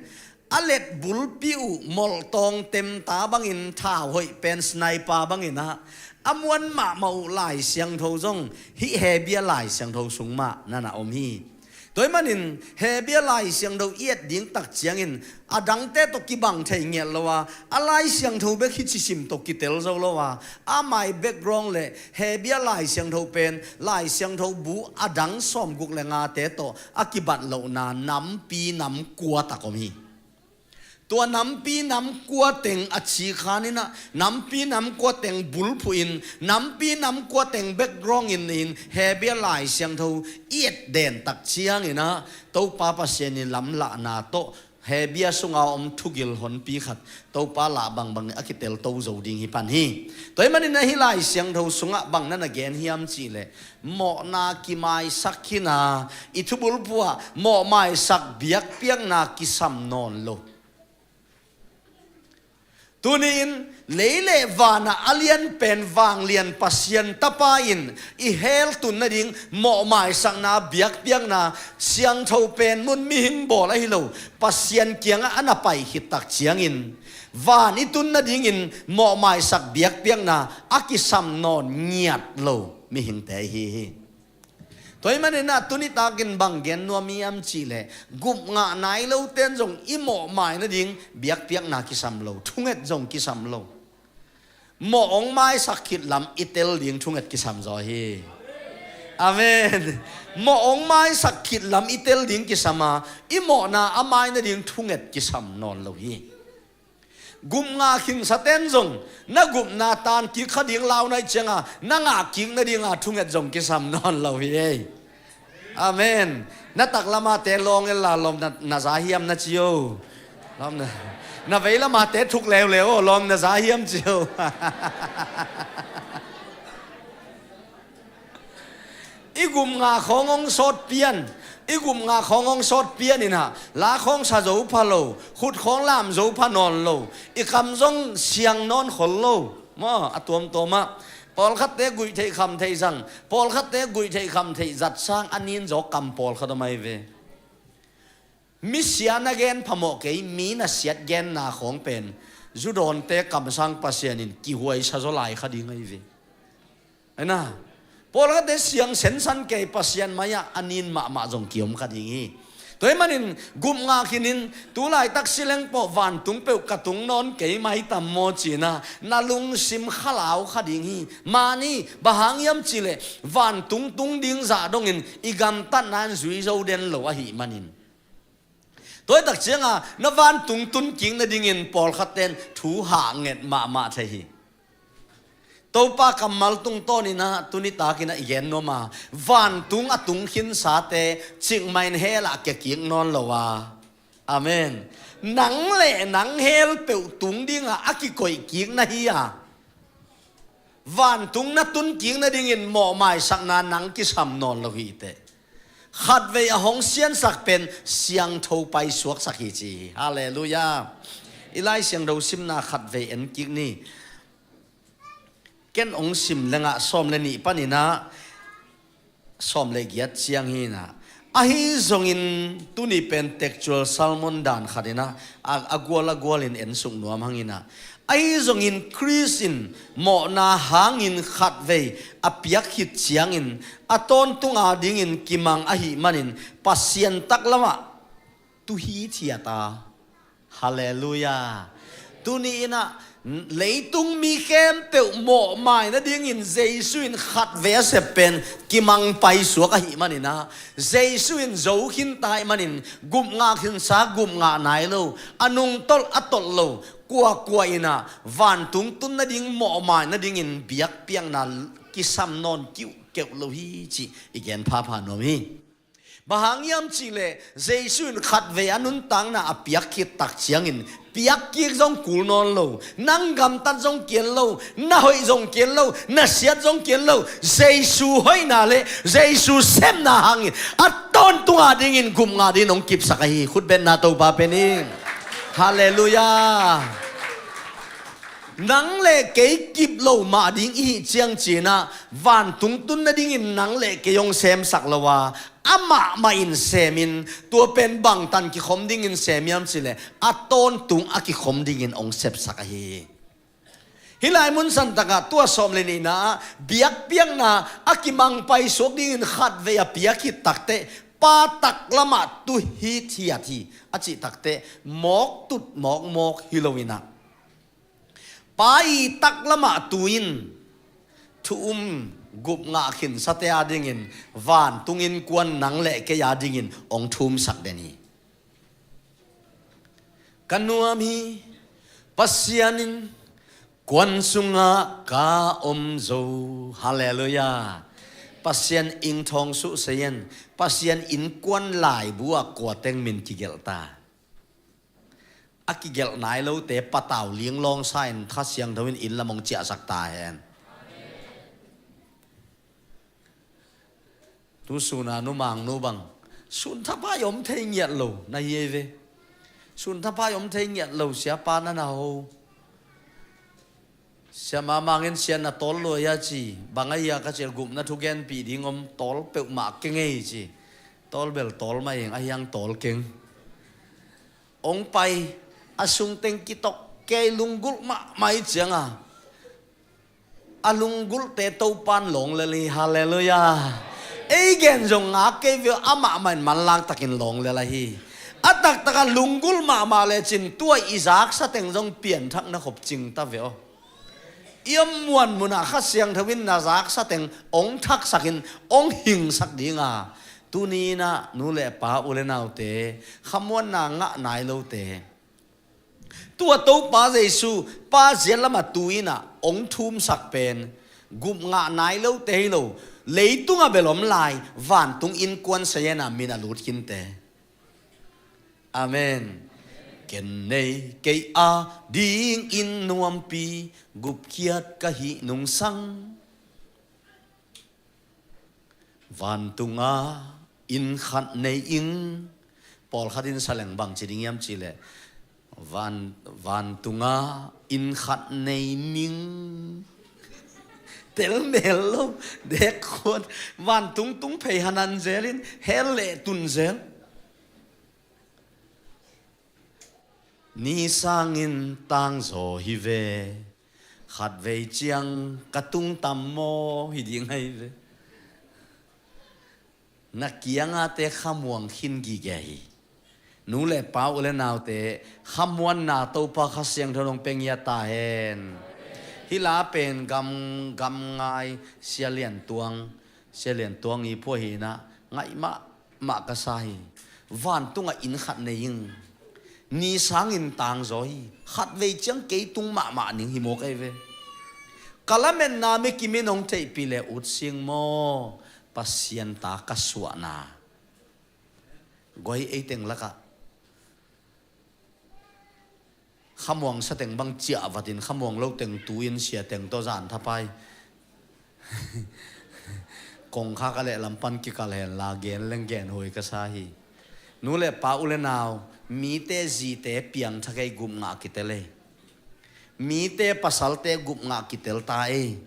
a let bulpi uh molhtawng temta bangin, thau hoih pen sniper bangin ah a muan mahmah uh Lai Siangtho zong hih Hebia Lai Siangtho sung mah na na om hi. Tua ahih manin Hebia Lai Siangtho i et ding tak ciangin a dangte tawh kibang thei ngiat lo a, a Lai Siangtho bek hi ci sim tawh kitel zo lo a, a my background le Hebia Lai Siangtho pen Lai Siangtho bu a dang sawm guk le ngate tawh a kibat lohna nampi nam kua tak om hi. Tua nampi nam kua teng a ci khan in ah, nampi nam kua teng bulphuh in, nampi nam kua teng background in, in Hebia Lai Siangtho i et den tak ciangin ah Topa Pasian in lamlahna tawh Hebia sunga om thugil honpi khat Topa lah bangbang a kitel to zo ding hi pan hi. Tua ahih manin ah hih Lai Siangtho sungah bang na na gen hiam cih leh, mawhna kimaisak khin a, i thubulphuh ah mawhmaisak biakpiakna kisam nawn lo. Tuni-in lei le van ah a lianpen vanglian Pasian Tapa in i hell tun nading mawhmaisakna biakpiakna siangtho pen mun mihing bawl ahi lo, Pasian kiangah a na pai khit tak ciangin van i tun nadingin mawhmaisak biakpiakna a kisam nawn ngiat lo mihingte ahi hi. Tua ahih manin ah tuni takin bang gen nuam hiam cih leh, gupngah nai lo ten zong i mawhmai nading biakpiakna kisam lo, thunget zong kisam lo. Mawh hong maisak khit lam i tel ding thunget kisam zaw hi. Amen. Mawh hong maisak khit lam i tel ding kisam a, i mawhna a mai nading thunget kisam nawn lo hi. Gupngah khinsa ten zong na gupna tan kik kha ding lau nai cianga na ngah kik nadinga thunget zong kisam nawn lo hi ei. Amen. Na taklamate lawng ella lawm na, na za hiam na ci o. Lawm na, na veilamate thuk leuleu o, lawm na za hiam ci o. I gupngah khawng hong sawt pian, i gupngah khawng hong sawt pian in ah, la khawng sa zo pha lo, khut khawng lam zo pha nawn lo, i kam zong siang nawn khol lo. Maw, a tuamtuam ah, pawlkhatte guih theih kham theih zang, pawlkhatte guih theih kham theih zat sang a nin zaw kam pawlkhat om ahi ve. Misia na gen phamawh kei, mi nasiat genna khawng pen zu dawnte kamsang Pasian in kihuaisa zaw lai kha ding ahi ve. Ahi na, pawlkhatte siang sensan kei, Pasian mai-ah a nin mahmah zong kiom kha ding hi. Tua ahih manin gupngah khinin, tu laitak sileng pawh vantung peuh ka tung nawn kei mai tam maw ci-in ah na lungsim khalau kha ding hi. Mani, bang hang hiam cih leh vantung tung ding zah dongin i gamtatna in zui zo den lo ahih manin. Tua hi tak cianga na vantung tun kik nadingin pawlkhatte in thu hah nget mahmah thei hi. Topa kammal tungtawn in ah tuni takin ah i gen nuam a, vantung a tung khinsate cikmah in hell ah kia kik nawn lo a. Amen. Nang le nang hell peuh tung dinga a kikoih kik na hi a, vantung na tun kik nadingin mawhmaisakna nang kisam nawn lo hi teh. Khatvei a hong siansak pen siangtho paisuaksak hi ci hi. Halleluiah. I Lai Siangtho simna khatvei en kik ni. Ken hong sim lengah sawm le nih panin ah sawm le giat ciang hi in ah. Ahi zongin tuni pen textual sermon dan khat in ah, a, a gual a gualin en suk nuam hang in ah. Ahi zongin Khrist in mawhna hangin khatvei a piak khit ciangin a tawntung adingin kimang ahih manin Pasian taklamah tu hithiat a. Halleluiah. Tuni in ah leitung mi khempeuh mawhmai nadingin Jesu in khatvei a sep pen kimang paisuak ahih manin ah, Jesu in zo khin ta ahih manin gupngah khinsa gupngah nai lo, a nungtolh a tolh lo, kuakua in ah vantung tun nading mawhmai nadingin biakpiakna kisam nawn kiuhkeuh lo hi cih i gen phapha nuam hi. Bang hang hiam cih leh Jesu in khatvei a nuntakna a piak khit tak ciangin Piakkik zong kul nawn lo, nang gamtat zong kian lo, na hoih zong kian lo, na siat zong kian lo. Jesu hoihna le Jesu sepna hangin a tawntung a dingin gupngah dingin hong kipsak ahi. Khutbetna Topa pen in. Halleluiah. Nang le kei kip lo mah ding i hih ciang cinah vantung tun nadingin nang le kei hong semsak lo a, amah mah in semin, tua pen bangtan kikhom dingin sem hiam cileh a tawntung a kikhom dingin hong sepsak ahi hi. Hih lai mun santakah tua sawm le nihna ah biakpiakna a kimangpai suak dingin khatvei a piak khit takteh Pa taklamah tu hithiat hi a cih takteh mawk tut mawkmawk hi loinah Pa i taklamah tu in thu um gupngah khinsate a dingin vantung innkuan nang le kei a dingin hong thumsak den hi. Ka nuam hi Pasian innkuan sungah ka om zo. Halleluiah. Pasian innthawng suhsei in Pasian innkuan laibu ah kua teng min kigelh ta? A kigelh nai lote patau linglawng sa in Kha Siangtho in inn lam hong ciahsak ta hen. Tu suna numangnu bang sun thapai om thei ngiat lo na hi ei ve. Sun thapai om thei ngiat lo siapa na na ho. Siamah mangin sia na tawl lua ia ci, bang a ia ka cil gupna thugenpih ding om tawl peuhmah keng ei ci. Tawl bel tawl mah ing a hiang tawl keng. Ong pai a sungteng kitok kei lunggulh mahmah i cianga a lunggulhte Topan lawnglel hi. Halleluiah. Ei gen zong ngak kei veu amah mah in manlangtakin lawnglel ahi. A taktaka lunggulh mahmah lecin tua i zaksa teng zong pianthak na khop cingta veu. I om muanmunah Kha Siangtho in na zaksa teng ong thaksakin ong hingsak dinga tuni inah nu le pa u le naute khamuanna ngah nai lote tua Topa Jesu Pa ziat lamah tu inah ong thumsak pen gupngah nai lote hi lo, leitungah bel om lai vantung innkuan sayena min a lut khinte. Amen. Ken nei kei a dingin nuampi gupkhiat ka hih nungsang. Vantunga inn khat nei ing. Pawlkhat in saleng bang ci ding hiam cihleh van, vantunga inn khat nei ning. Tel mel lo dek khuat vantung tung phei hanan zelin hel leh tun zel. Ni sangin tangzaw hi ve. Khatvei ciang ka tungtam maw hi ding ahi ve. Na kiangate khamuang khin gige hi. Nu le pa u le naute khamuanna Topa Kha Siangtho nong pia ngiat ta hen. Hih la pen gam, gam ngai Sia Lian Tuang, Sia Lian Tuang i phuah hinah ngaih mah mah ka sa hi. Vantungah inn khat nei ing. Ni sangin tangzaw hi. Khatvei ciang kei tung mahmah ning hi mawk ei ve. Ka lametna mi kimin hong theihpih le ut sing maw Pasian ta ka suahna. Guai ei teng lakah khamuang sa teng bang ciah vatin khamuang lo teng tu in sia teng tawh zan thapai. Kongkhak a leh lam pan kikal hen la gen leng gen huai ka sa hi. Nu le pa u le nau mite zite piangthak ei gupngah kitel ei. Mite pasalte gupngah kitel ta ei.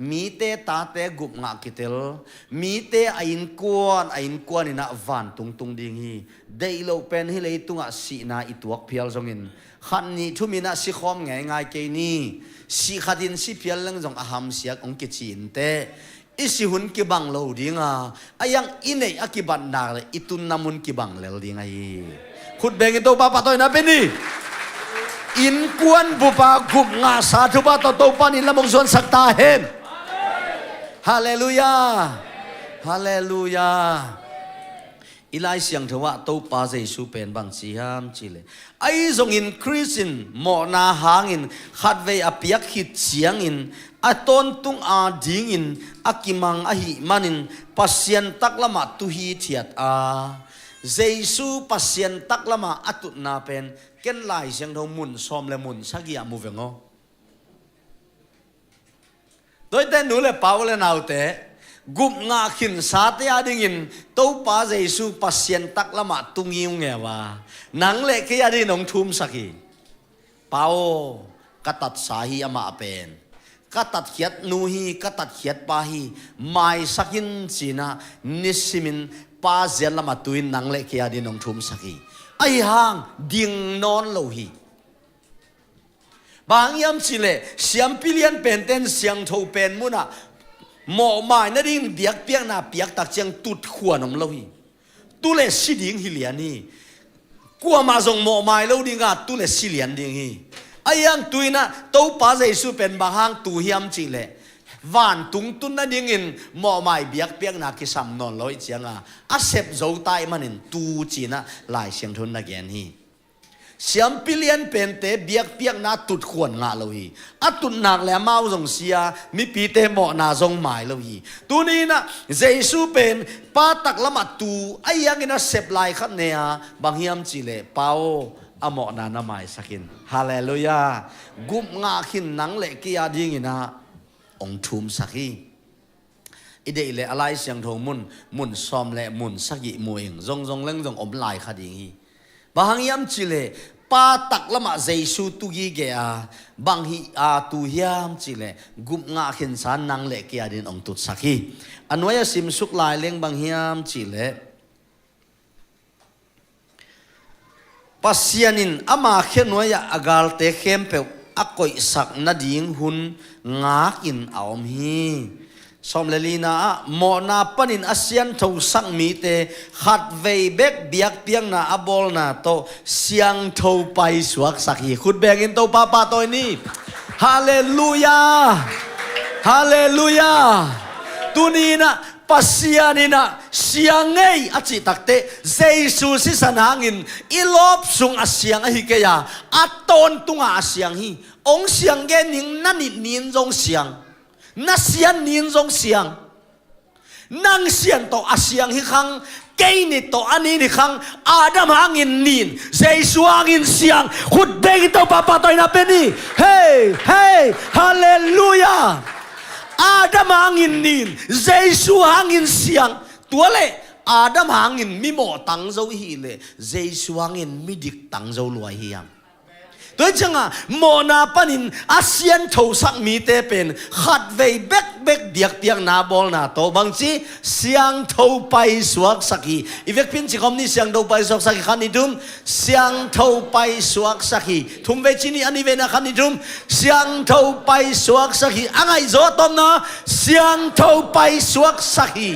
Mite tate gupngah kitel, mite a innkuan a innkuan inah vantung tung ding hi. Deih loh pen hih leitungah sihna i tuak phial zongin khat nih thum inah sikhawm ngeingai kei ni. Sih khatin si phial leng zong a hamsiak hong kici inteh. I si hun kibang lo dinga a iang i neih a kibatnak le i tunna mun kibang lel ding ahi. Khut bengin Topa pahtawina pia ni. Innkuan bupa gupngah sa thupha tawh Topa in lam hong zuansak ta hen. Halleluiah. Halleluiah. I Lai Siangtho ah Topa Jesu pen bang ci hiam cihleh, ahi zongin Khrist in mawhna hangin khatvei a piak khit ciangin a tawntung a dingin a kimang ahih manin Pasian taklamah tu hithiat a Jesu Pasian taklamah a tutna pen ken Lai Siangtho mun sawm le mun sagih ah mu veng aw. Tuaite nu le pa u le naute, gupngah khinsate a dingin Topa Jesu Pasian taklamah tu ngiungeu a, nang le kei a dingin hong thumsak hi. Pa aw, ka tatsa hi amah pen, ka tatkhiat nu hi, ka tatkhiat pa hi, maisak in ci-in ah nisimin Pa ziat lamah tu-in nang le kei a dingin hong thumsak hi. Ahi hang ding nawn lo hi. Bang hang hiam cihleh siampi lian pente in siangtho pen munah mawhmai nadingin biakpiakna piak tak ciang tutkhuan om lo hi. Tu le si ding hi lian hi. Kuamah zong mawhmai lo ding a, tu le si lian ding hi. Ahi hang tu-in ah Topa Jesu pen bang hang tu hiam cihleh vantung tun nadingin mawhmai biakpiakna kisam nawn lo ahih cianga a sep zo ta ahih manin tu ci-in ah Lai Siangtho in na gen hi. Siampi lian pente biakpiakna tutkhuan ngah lo hi. A tut nak le amau zong si a, mipite mawhna zong mai lo hi. Tuni-in ah Jesu pen Pa taklamah tu, ahi hangin a sep lai khat ne a, bang hiam cihleh, Pa aw, a mawhna na maisak in. Halleluiah. Gupngah khin nang le kei a dingin ah hong thumsak hi. I deih leh a Lai Siangtho mun, mun sawm le mun sagih mu ing, zongzong leng zong om lai kha ding hi. Bang hang hiam cihleh Pa taklamah Jesu tu gige a, bang hi a tu hiam cihleh gupngah khinsa nang le kei a dingin hong tutsak hi. A nuai a simsuk lai leng bang hiam cihleh Pasian in ama khenuai-ah a galte khempeuh a koihsak nading hun ngakin a om hi. Sawm le lina ah, mawhna panin a sianthosak mite khatvei bek biakpiakna a bawlna tawh siangtho paisuaksak hi. Khut bengin Topa pahtawi ni. Halleluiah. Halleluiah. Tuni-in ah Pasian in ah siang ei a cih takteh Jesu sisan hangin i lawp sung a siang ahi kei a, a tawntunga a siang hi. Hong siang gen ning, na nit nin zong siang, na sian nin zong siang. Nang sian tawh a siang hi khang, kei nit tawh a nin hi khang. Adam hangin nin, Jesu hangin siang. Khut bengin Topa pahtawina pe ni. Hei, hei, halleluiah. Adam hangin nin, Jesu hangin siang. Tua leh Adam hangin mi mawh tang zo i hih leh Jesu hangin mi dik tang zo lua i hi hiam? Tua hi cianga mawhna panin a sianthosak mite pen khatvei bekbek biakpiakna bawlna tawh bangci siangtho paisuaksak hi. I vekpi-in ci khawm ni. Siangtho paisuaksak hi. Khat, nih, thum. Siangtho paisuaksak hi. Thum vei ci ni. A nih veina, khat, nih, thum. Siangtho paisuaksak hi. A ngaihzaw a tawpna, siangtho paisuaksak hi.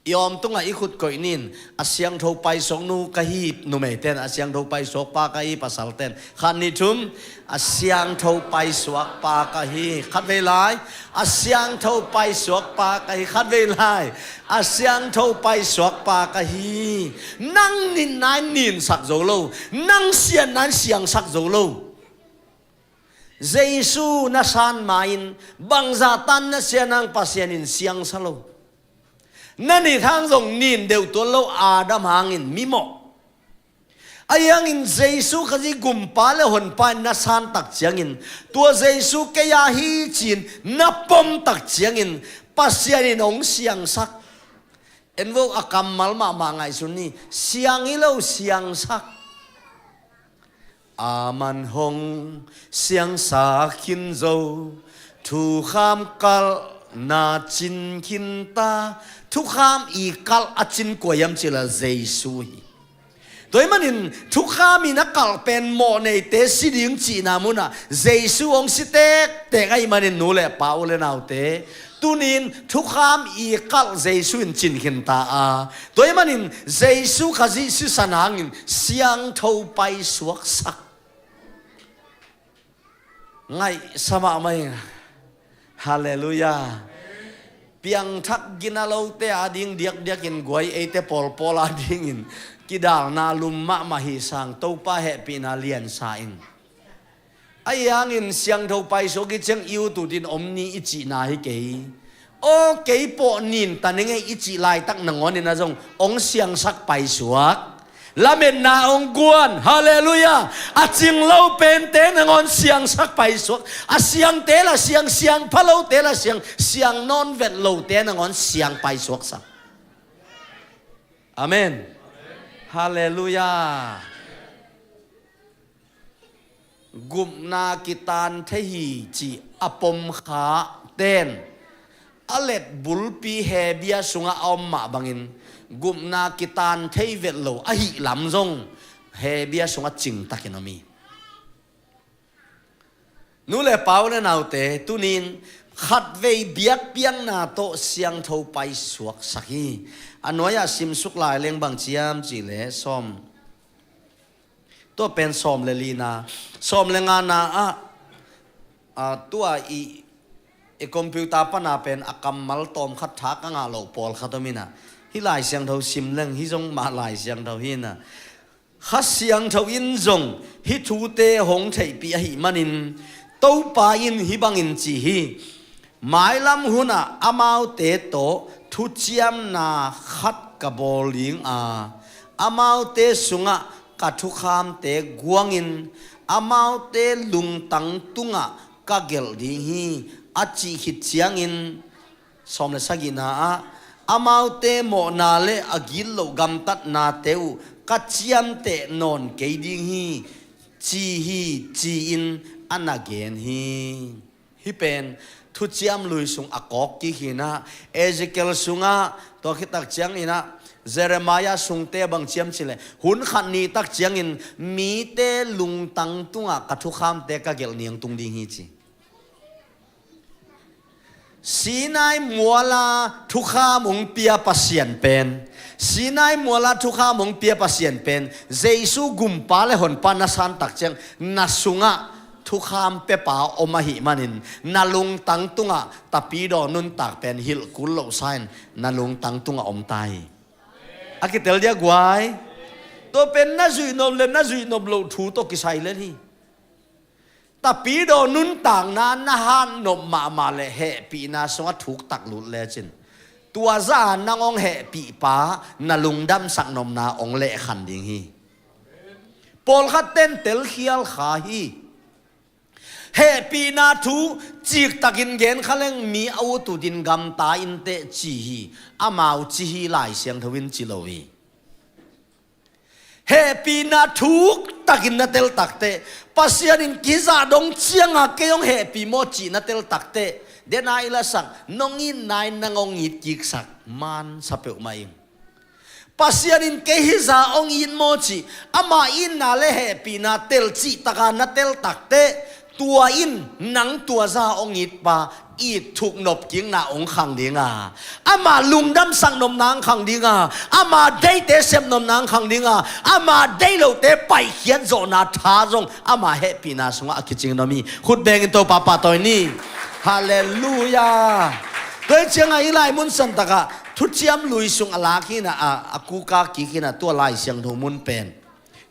I awm tungah i khut koih nin. A siangtho paisuak nu ka hi, numeite'n. A siangtho paisuak pa ka hi, pasalte'n. Khat, nih, thum. A siangtho paisuak pa ka hi. Khatvei lai. A siangtho paisuak pa ka hi. Khatvei lai. A siangtho paisuak pa ka hi. Nang nitna in ninsak zo lo, nang siatna in siangsak zo lo. Jesu na san ma-in bangzah tan na sian hang Pasian in siangsa lo. Na nit hang zong nin deuh tuan lo, Adam hangin mi mawh. Ahi hangin Jesu Khazih Gumpa le Honpa in na san tak ciangin, tua Jesu kei a hi ci-in na pom tak ciangin Pasian in hong siangsak. En vo, a kammal mahmah ngaihsun ni. Siang hi lo, siangsak. Aman hong siangsak khin zo, thukham kalhna cin khin ta. Thukham i kalh a cin kua hiam cih leh Jesu hi. Tua ahih manin thukham in a kalh pen mawhneite si ding cihna munah Jesu hong si tektek ahih manin, nu le pa, u le naute, tuni-in thukham i kalh Jesu in cin khin ta a, tua ahih manin Jesu Khazih sisan hangin siangtho paisuaksak. Ngaihsa mahmah ing. Halleluiah. Piangthak gina lote a ding diakdiakin guai, eite pawlpawl a dingin kidalna lum mahmah hi sang, Topa hehpihna liansa ing. Ahi hangin siangtho paisuak i ciang i ut utin om ni i cihna hi kei. Aw kei pawh nin ta ning ei i cih laitak nangawn in ah zong hong siangsak paisuak. Lametna hong guan. Halleluiah. A cing lo pente nangawn siangsak paisuak. A siangte la siang, siang pha lote la siang, siang nawn vet lote nangawn siang paisuaksak. Amen. Halleluiah. Gupna kitan thei hi cih a pom kha ten a let bulpi Hebia sungah a om mah bangin gupna kitan thei vet lo ahih lam zong Hebia sungah cingtakin om hi. Nu le pa u le naute, tunin khatvei biakpiakna tawh siangtho paisuaksak hi. A nuai-ah simsuk lai leng bang ciam cihleh sawm, tua pen sawm le lina, sawm le ngana ah, a, tua i, i computer pana pen a kammal tawm khat tha ka ngah loh pawlkhat om inah, hih Lai Siangtho sim leng hih zong mah Lai Siangtho hi inah, Kha Siangtho in zong hih thute hong theihpih ahih manin Topa in hih bangin ci hi. Mailam hunah amaute tawh thuciamna khat ka bawl ding a, amaute sungah ka thukhamte guangin amaute lungtang tungah ka gelh ding hi, a cih khit ciangin, sawm le sagihna ah, amaute mawhna le a gitloh gamtatnate uh ka ciamteh nawn kei ding hi, ci hi, ci-in a na gen hi. Hih pen Thuciam Lui sung a kawk kik hi inah, Ezekiel sungah, tua khit tak cianginah Jeremiah sungte bang ciam cihleh hun khat ni tak ciangin mite lungtang tungah ka thukhamte ka gelh ni hong tung ding hi ci. Sinai muala thukham hong pia Pasian pen, Sinai muala thukham hong pia Pasian pen, Jesu gumpa le honpa na san tak ciang na sungah thukham pepa om ahih manin na lungtang tungah tapidaw nuntak pen hilh kul loh sa-in na lungtang tungah om ta hi. A kitel dia guai. Tua pen na zuihnop le na zuihnop loh thu tawh kisai lel hi. Tapidaw nuntakna na hatnop mahmah le hehpihna sungah thuktak lut lecin tua zah a nang hong hehpihpa na lungdamsak nopna hong lehkhan ding hi. Pawlkhat ten telkhial kha hi. Hehpihna thu ciktakin gen kha leng mi a ut utin gamta inteh ci hi. Amau ci hi, Lai Siangtho in ci lo hi. Hehpihna thuktakin na tel takteh, Pasian in kizah dong cianga kei hong hehpih maw cih na tel takteh, dena i lasak nong itna in nang hong it kiksak man sa peuhmah ing. Pasian in kei hizah hong it maw cih ama itna le hehpihna tel cihtaka na tel takteh, tua in nang tua zah hong itpa it thuk nop kikna hong khang dinga, ama lungdamsak nopna hong khang dinga, ama deihte sep nopna hong khang dinga, ama deih lote paikhiat zawhna tha zong ama hehpihna sungah a kicing nop hi. Khut bengin Topa pahtawi ni. Halleluiah. Tua hi ciangah hih lai mun santakah Thuciam Lui sung a lak hinah, a, a kuka kik hinah, tua Lai Siangtho mun pen.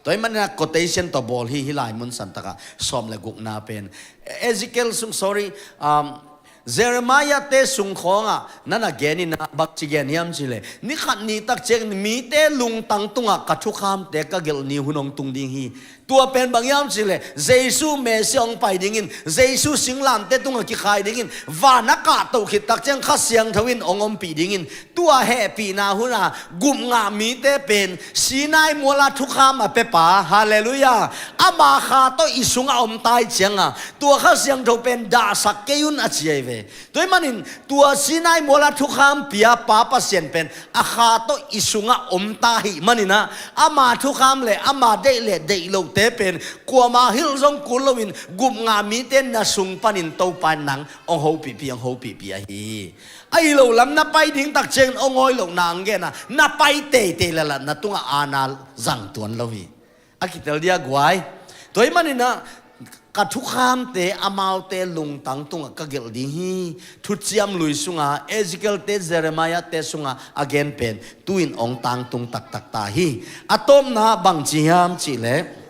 Tua hih maninah quotation tawh bawl hi, hih lai mun santakah sawm le gukna pen. Ezekiel sung, sorry, um, Jeremiah te sung khawngah na na gen inah bang ci gen hiam cihleh, ni khat ni tak ciangin mite lungtang tungah ka thukhamte ka gelh ni hun hong tung ding hi. Tua pen bang hiam cihleh, Jesu Messiah hong pai dingin, Jesu singlamte tungah kikhai dingin, van a kahtoh khit tak ciang Kha Siangtho in hong ompih dingin, tua hehpihna huna gupngah mite pen Sinai muala thukham a pepa, halleluiah, ama kha tawh i sungah om ta hi cianga, tua Kha Siangtho pen dahsak kei un a ci ahi ve. Tua hih manin tua Sinai muala thukham piapa Pasian pen a kha tawh i sungah om ta ahih maninah, ama thukham le ama deih le deih lohte pen kuama hilh zong kul loin gupngah mite na sung panin Topa in nang hong hopihpih, hong hopihpih ahi hi. Ahi lo lam na pai ding tak ciangin hong awi lohna hong genah, na pai teitei lala na tungah aana zang tuan lo hi. A kitel dia guai. Tua hih maninah ka thukhamte amaute lungtang tungah ka gelh ding hi. Thuciam Lui sunga Ezekiel te, Jeremiah te sunga a gen pen tu-in hong tangtung taktak ta hi. A tawpna bang ci hiam cihleh,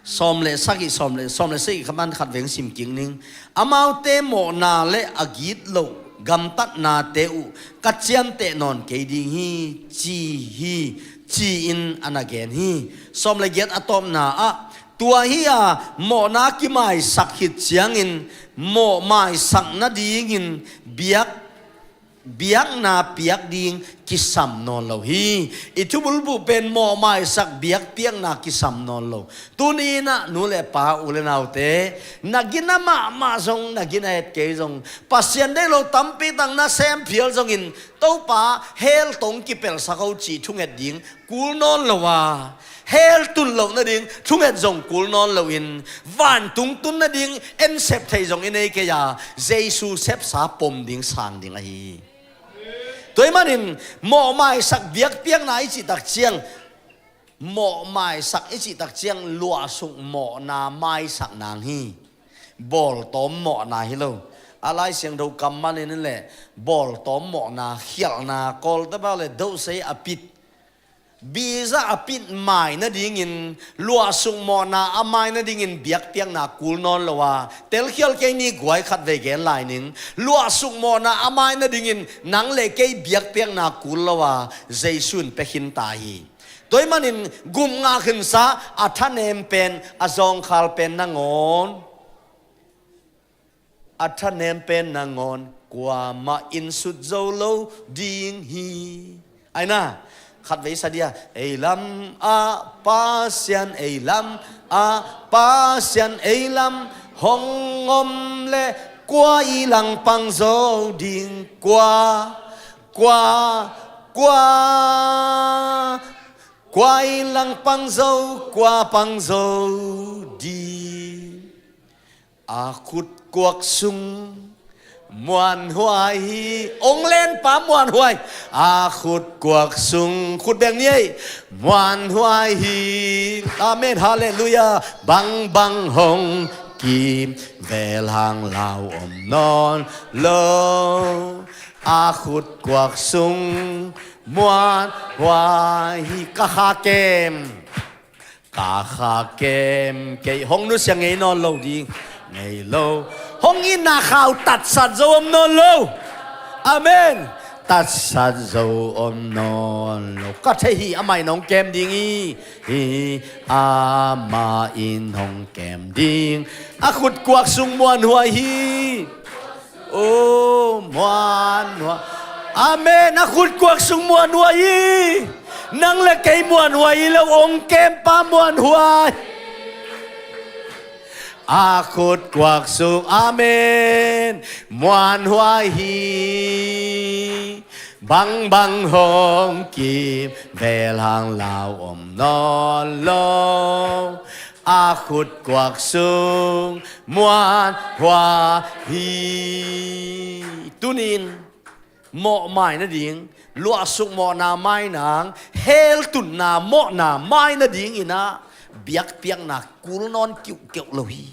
sawm le sagih, sawm le, sawm le sagih kha man khat veng sim kik ning. Amaute mawhna le a gitloh gamtatnate uh ka ciamteh nawn kei ding hi, ci hi, ci-in a na gen hi. Sawm le giat a tawpna ah, tua hi a, mawhna kimaisak khit ciangin mawhmaisak nadingin biak biakna piak ding kisam nawn lo hi. I thubulbuh pen mawhmaisak biakpiakna kisam nawn lo. Tuni-in ah nu le pa, u le naute, na gina mahmah zong, na gina het kei zong, Pasian deih lo tampi tak na sem phial zongin, Topa hell tawh kipelsak o cih thunget ding kul nawn lo a, hell tun loh nading thunget zong kul nawn loin, vantung tun nading ensep thei zong i nei kei a, Jesu sepsa pom ding sang ding ahi hi. Tua ahih manin mawhmaisak biakpiakna i cih tak ciang, mawhmaisak i cih tak ciang luahsuk mawhna maisak nang hi. Bawltawm mawhna hi lo. A Lai Siangtho kammal in leh bawltawm mawhna, khialhna, Kawlte bang leh dosei a pit, biza a pit mai nadingin, luahsuk mawhna a mai nadingin biakpiakna kul nawn lo a, telkhial kei ni, guai, khatvei gen lai ning. Luahsuk mawhna a mai nadingin nang le kei biakpiakna kul lo a, Jesu in pia khin ta hi. Tua ahih manin gupna khinsa a thanem pen, a zawngkhal pen nangawn, a thanem pen nangawn kuamah in sut zo lo ding hi. Ai na, khatvei sa dia. Ei lam ah Pasian, ei lam ah Pasian, ei lam hong om leh kua i langpang zo ding, kua, kua, kua, kua i langpang zo, kua pang zo ding. A khutkuak sung muanhuai hi. Ong lenpa muanhuai. A khutkuak sung, khut beng ni ei, muanhuai hi. Amen, halleluiah. Bangbang hong kimvel hang lau om nawn lo. A khutkuak sung muanhuai hi. Ka kha kem, ka kha kem, kei hong nusia ngei nawn lo ding, ngei lo. Hong itna khau tatsat zo om nawn lo. Amen. Tatsat zo om nawn lo. Ka thei hi, amah in hong kem ding hi. Hi, amah in hong kem ding. A khutkuak sung muanhuai hi. Oh, muanhuai. Amen. A khutkuak sung muanhuai hi. Nang le kei muanhuai hi lo, ong kempa muanhuai. A khutkuak sung, amen, muanhuai hi. Bangbang hong kimvel hang lau om nawn lo. A khutkuak sung muanhuai hi. Tuni-in mawhmai nading, luahsuk mawhna mai nang, hell tunna mawhna mai nadingin ah biakpiakna kul nawn kiuhkeuh lo hi.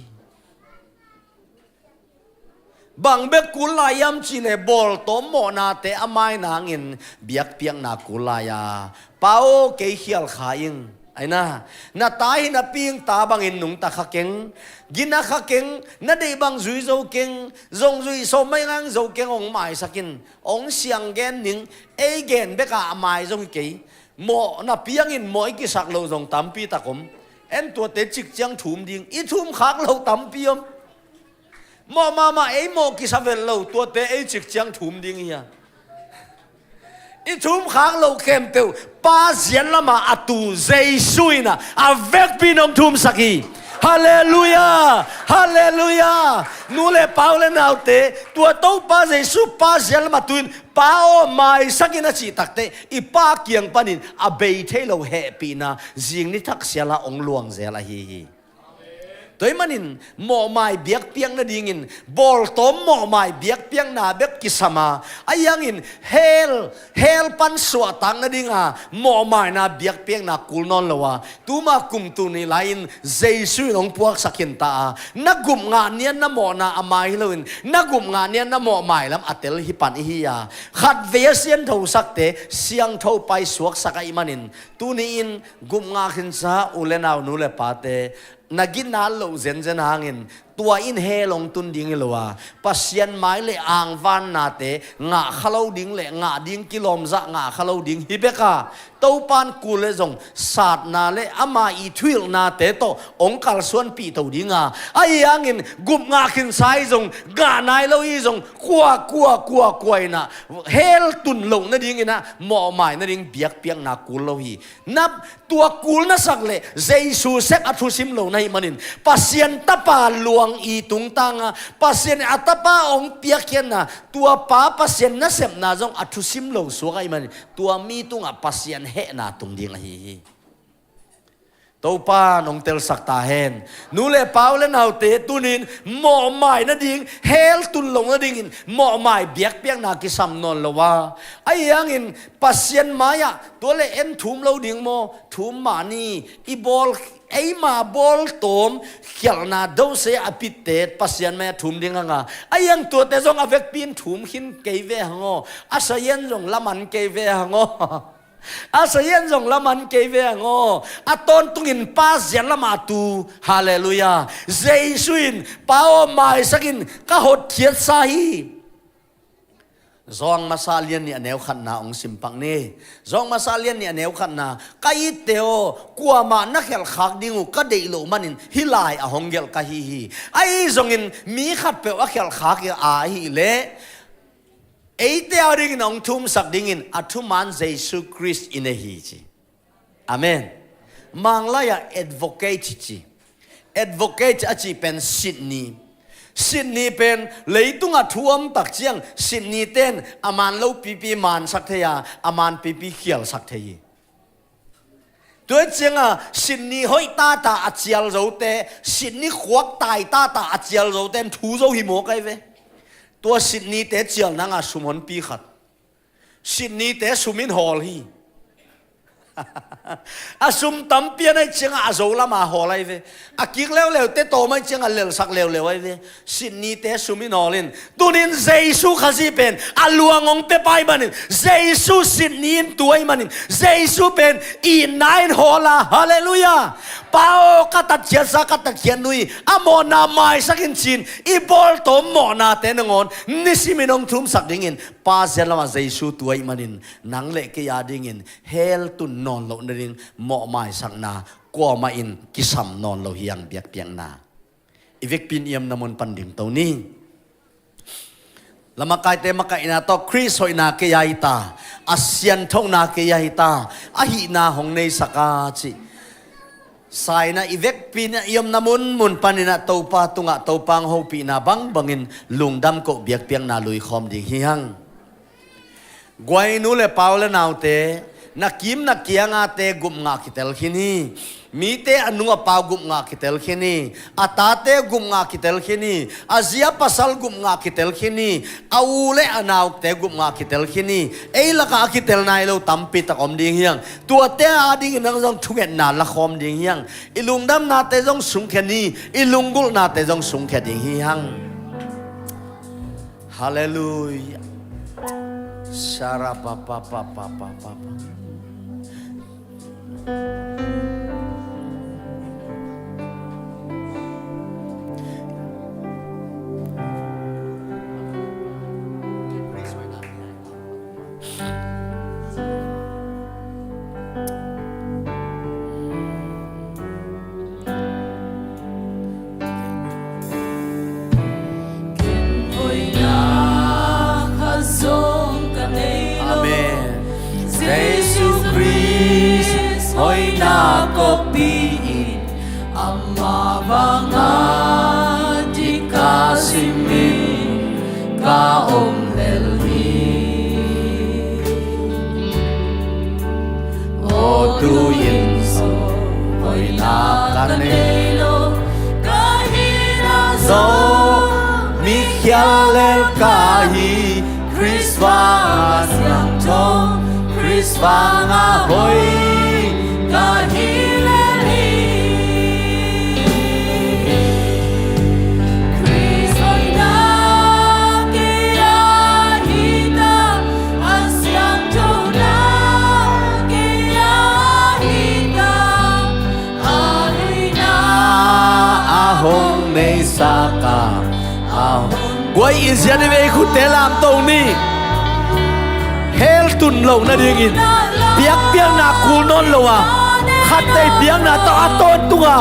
Bang bek kul lai hiam cih leh bawltawm mawhnate a mai nangin biakpiakna kul lai a, Pa aw, kei khial kha ing. Ai na, na ta hi napi ing, ta bangin nungta kha keng, gina kha keng, na deih bang zui zo keng, zong zui sawm mai ngang zo keng, ong maisak in, ong siang gen ning, ei gen bek a a mai zong hi kei. Mawh na piangin mawh i kisak loh zong tampi tak om. En, tuate cik ciang thum ding, i thum khak loh tampi om. Mawh mahmah, ei mawh kisa vet lo, tuate ei cik ciang thum ding hi a. I thum khak loh khempeuh Pa ziat lamah a tu Jesu in ah a vekpi in hong thumsak hi. Halleluiah! Halleluiah! Nu le pa, u le naute, tua Topa Jesu Pa ziat lamah tu in, Pa aw, maisak in a cih takteh, i Pa kiang panin a bei thei lo hehpihna zing ni thak sial ah hong luang zel ahi hi. Tua ahih manin mawhmai biakpiak nadingin bawltawm mawhmai biakpiakna bek kisam a, ahi hangin hell, hell pan suahtak nading a mawhmaina biakpiakna kul nawn lo a, tuma kum tul nih lai-in Jesu in hong puaksak khin ta a, na gupna nian na mawhna a mai hi loin, na gupna nian na mawhmai lam a tel hi pan i hi a, khatvei a sianthosakte siangtho pai suaksak ahih manin, tuni-in gupna khinsa u le nau, nu le pate, na ginat loh zenzen hangin tua in hell hong tun ding hi lo a, Pasian mai le angvannate ngah kha lo ding le ngah ding kilawmzah ngah kha lo ding hi bek a, Topa in kul le zong satna le ama i thuhilhnate tawh hong kalsuanpih to ding a, ahi hangin gup ngah khinsa i zong, ngah nai lo i zong, kua, kua, kua, kua in ah hell tun loh nadingin ah mawhmai nading biakpiakna kul lo hi. Na tua kul na sak le Jesu sep a thusim lo na hih manin, Pasian Tapa luang i tungtang a, Pasian a Tapa hong piakkhiatna, tua pa Pasian nasepna zong a thusim lo suak ahih manin, tua mi tungah Pasian hehna tung ding ahi hi. Topa in hong telsak ta hen. Nu le pa, u le naute, tunin mawhmai nading, hell tun loh nadingin mawhmai biakpiakna kisam nawn lo a, ahi hangin Pasian mai-ah tua le en thum lo ding maw, thum mah ni, i bawl, eima bawltawm khialhna dose a pitte Pasian mai-ah thum ding hang a, ahi hang tuate zong a vekpi in thum khin kei ve hang aw, a sayan zong laman kei ve hang aw. A sayan zong laman kei ve hang aw. A tawntungin Pa ziat lamah tu. Halleluiah. Jesu in, Pa aw, maisak in, ka hotkhiatsa hi. Zawng masa lian nih a neu khatna hong simpak ni. Zawng masa lian nih a neu khatna, ka itte aw, kuamah na khialhkhak ding uh ka deih loh manin hih lai a hong gelh ka hi hi. Ahi zongin mi khatpeuh a khialhkhak a ahih leh eite a dingin hong thumsak dingin a thuman Jesu Khrist i nei hi ci. Amen. Manglai-ah advocate ci. Advocate a cih pen sitni. Sitni pen leitungah thu om tak ciang sitnite in a man lopipi mansak thei a, a man pipi khialsak thei hi. Tua ciangah sitni hoih tata a cial zote, sitni khuak tai tata a cial zote in thu zo hi mawk ahi ve. Tua sitnite cial nangah sum honpi khat. Sitnite sum in hawl hi. A sum tampi a neih ciangah a zo lamah hawl ahi ve. A kik leuleute tawm ahih ciangah lelhsak leuleu ahi ve. Sitnite sum in hawl in. Tunin Jesu Khazih pen a luang hong pia pa ahih manin, Jesu sitni in tu ahih manin, Jesu pen itna in hawl a. Halleluiah. Pa aw, ka tatkhiatsa, ka tatkhiat nu hi. A mawhna maisak in ci-in, i bawltawm mawhnate nangawn nisimin hong thumsak dingin Pa ziat lamah Jesu tu ahih manin, nang le kei a dingin hell tun nawn loh nading mawhmaisakna kuamah in kisam nawn lo hi hang biakpiakna. I vekpi in i omna mun pan dingto ni. Lamakaite makaihna tawh Khrist hoihna kei a hi ta, a sianthona kei a hi ta, a hihna hong neisak a cih. Saina i vekpi in i omna munmun panin ah Topa tungah Topa hong hopihna bangbangin lungdam koh biakpiakna luikhawm ding hi hang. Guai nu le pa, u le naute, na kim na kiangate gup ngah kitel khin hi. Mite a nu a pa gup ngah kitel khin hi. A tate gup ngah kitel khin hi. A zi a pasal gup ngah kitel khin hi. A u le a naute gup ngah kitel khin hi. Ei lakah a kitel nai lo tampi tak om ding hi hang. Tuate a dingin nang zong thungetna lakhawm ding hi hang. I lungdamnate zong sungkhia ni, i lunggulhnate zong sungkhia ding hi hang. Halleluiah. Sara pa pa pa pa pa pa pa. Amen. Jesu Khrist hoihna kopi in ama vanga dika simin ka om lel hi. Aw tu-in zong hoihna ka nei lo, ka hihna zong mi khial lel ka hi. Khrist vanga siangtho, Khrist vanga hoih ka hi lel hi. Khrist hoihna kei a hi ta, a siangthona kei a hi ta, a hoihna a hong neisak Tua i zia ni vei khutte lamto ni. Hell tun lo nadingin biakpiakna kul nawn lo a, khatvei biakna tawh a tawntunga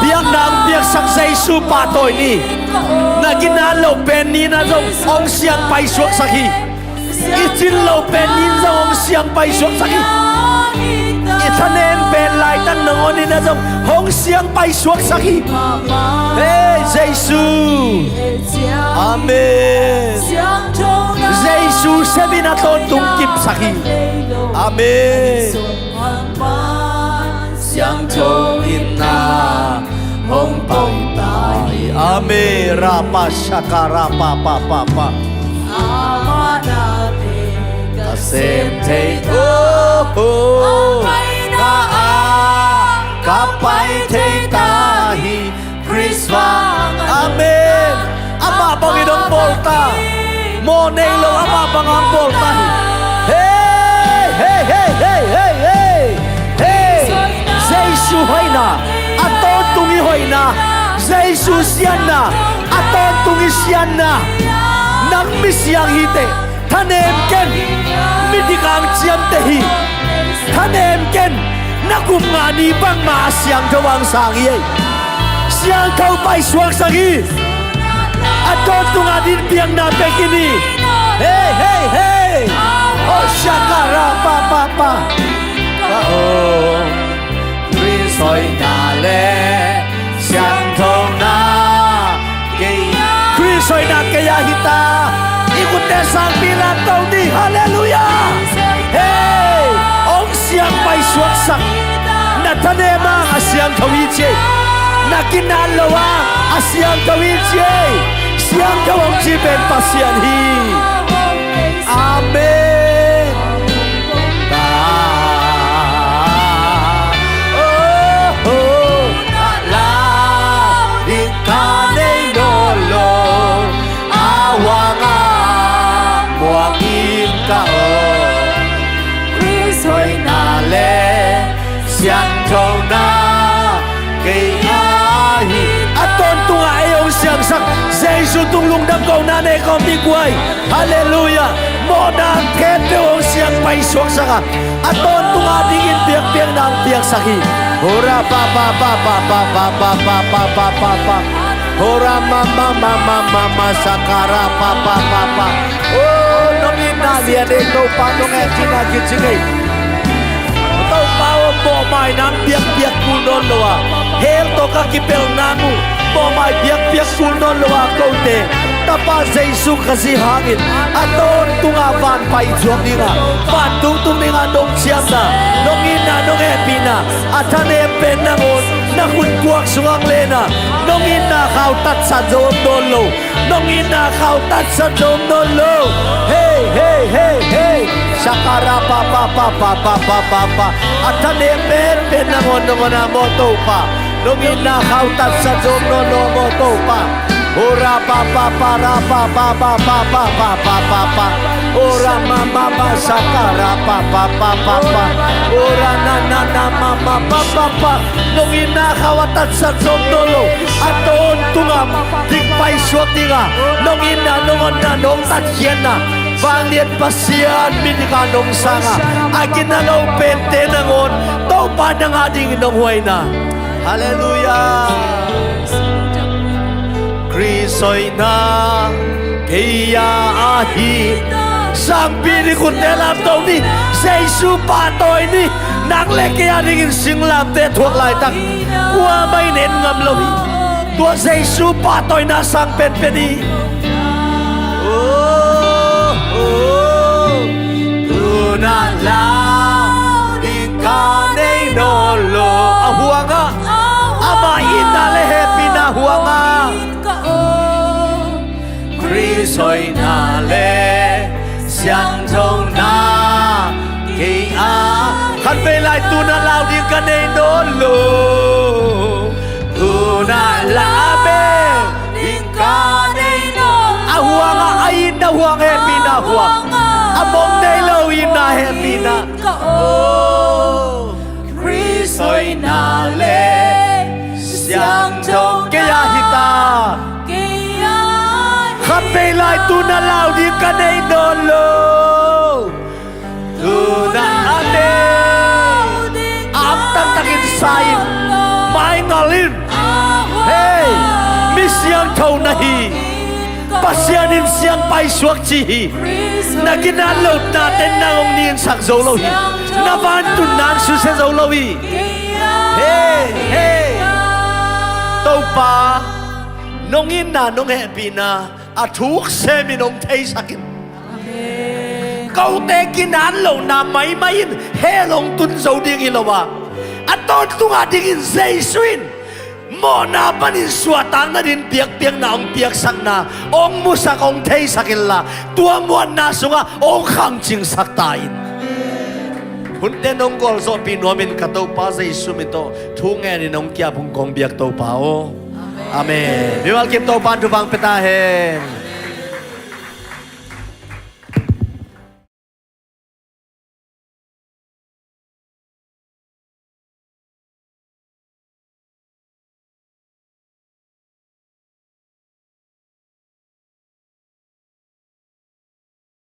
biakna hong piaksak Jesu pahtawi ni. Na ginat loh pen ni-in ah zong hong siang paisuaksak hi. I cin loh pen ni-in zong hong siang paisuaksak hi. I thanem pen laitak nangawn in ah zong hong siang paisuaksak hi. Hei Jesu. Amen. Jesu sepin a tawntung kipsak hi. Amen. Siangtho in na hong pawi ta hi. Amen. Rapa shaka rapa pa pa pa. Amah nate ka sem thei. Oh, oh. Amah na a ka pai thei ta hi. Khrist vang. Amen. Amah bangin hong bawl ta. Mawh nei lo amah bangin hong bawl ta hi. Hei, hei, hei, hei, hei, hei. Hei. Jesu hoihna a tawntung i hoihna, Jesu siatna a tawntung i siatna. Nang misiang hi teh, thanem ken. Midik a hong ciamteh hi. Thanem ken. Na kum nga ni bangmah a siangtho a hong sang hi ei. Siangtho paisuaksak hi. A tawntung a din piakna pia khin hi. Hei, hei, hei. Oh shaka rapa pa pa. Oh. Khrist hoihna le siangthona kei a. Khrist hoihna kei a hi ta. I khutte sangpi lamto ni. Halleluiah. Hei, hong siang paisuaksak. Na thanem ah a siangtho hi ci ei. Na ginat loh ah a siangtho hi ci ei. Siangtho hong ci pen Pasian hi. Amen. Ta. Oh, oh. Na lau ding ka nei nawn lo. A huang a muang ing ka om. Khrist hoihna le siangthona kei a hi. A tawntung a ei hong siangsak Jesu tung lungdam kohna nei kawm ding guai. Halleluiah. Mawhna khempeuh hong siang paisuaksak a, a tawntung a dingin biakpiakna hong piaksak hi. Hora pa pa pa pa pa pa pa pa pa pa pa. Hora ma ma ma ma ma ma sakara pa pa pa pa. Oh, nong itna lian ei Topa, nong hehpihna kicing ei. Topa aw, mawhmaina biakpiak kul nawn lo a, hell tawh ka kipelh nang uh, mawhmai biakpiak kul nawn lo a kote Tapa Jesu Khazih hangin a tawntung a van pai zuak ding a, vantung tung ding a nong ciamna, nong itna, nong hehpihna, a thanem pen nangawn, na khutkuak sungah len a, nong itna khautatsan zo om nawn lo. Nong itna khautatsan zo om nawn lo. Hei, hei, hei, hei. Sakara pa pa pa pa pa pa pa pa. A thanem penpen nangawn nangawn a maw Topa. Nong itna khautatsan zo om nawn lo maw Topa. Ora pa pa pa ra pa pa pa pa pa pa pa pa pa. Ora ma ma ma sakara pa pa pa pa pa. Ora na na na ma ma pa pa pa. Nong itna khautatsan zo om nawn lo. A tawntung a ding paisuak ding a, nong itna, nong honna, nong tatkhiatna, vanglian Pasian midik a nong sang a, a gina lo pente nangawn Topa nang a dingin nong huaina. Halleluiah. Khrist hoihna kei a ahi. Sangpi ni, khutte lamto ni. Jesu pahtawi ni. Nang le kei a dingin singlamteh thuak laitak kuamah in en ngam lo hi. Tua Jesu pahtawina sang penpen hi. Oh, oh. Tu-in lau ding ka nei nawn lo. A huang ah, amah itna le hehpihna huang ah. Khrist hoihna le siangthona kei a. Khatvei lai tu-in lau ding ka nei nawn lo. Tu-in lau, amen. Ding ka nei nawn lo. A huang ah, a itna huang, hehpihna huang. A mong nei lo itna hehpihna. Ka aw. Khrist hoihna le siangtho kei a hi ta. Kei a hi. Khat Lau ding ka nei nawn lo. Tuna a nei. Aam taktakin sa in. Maingal in. Hei, mi siangtho na hi. Pasian in siangpai suak ci hi. Na ginat lohna ten nang hong ninsak zo lo hi. Na vantunna susia zo lo hi. Hei, hei. Topa, nong itna, nong hehpihna a thuk semin hong theisak in. Kote ginat lohna maimai in hell hong tun zo ding hi lo a, a tawntungah dingin Jesu in mawhna panin suahtakna din piakpiakna hong piaksakna hong musak, hong theisak inla, tua muanna sungah hong khangcingsak ta in. Hunte nong gualzawhpih nuamin ka Topa Jesu min tawh thu ngenin hong kiap ung kong biak Topa aw. Amen. Mimal kim Topa in thupha pia ta hen.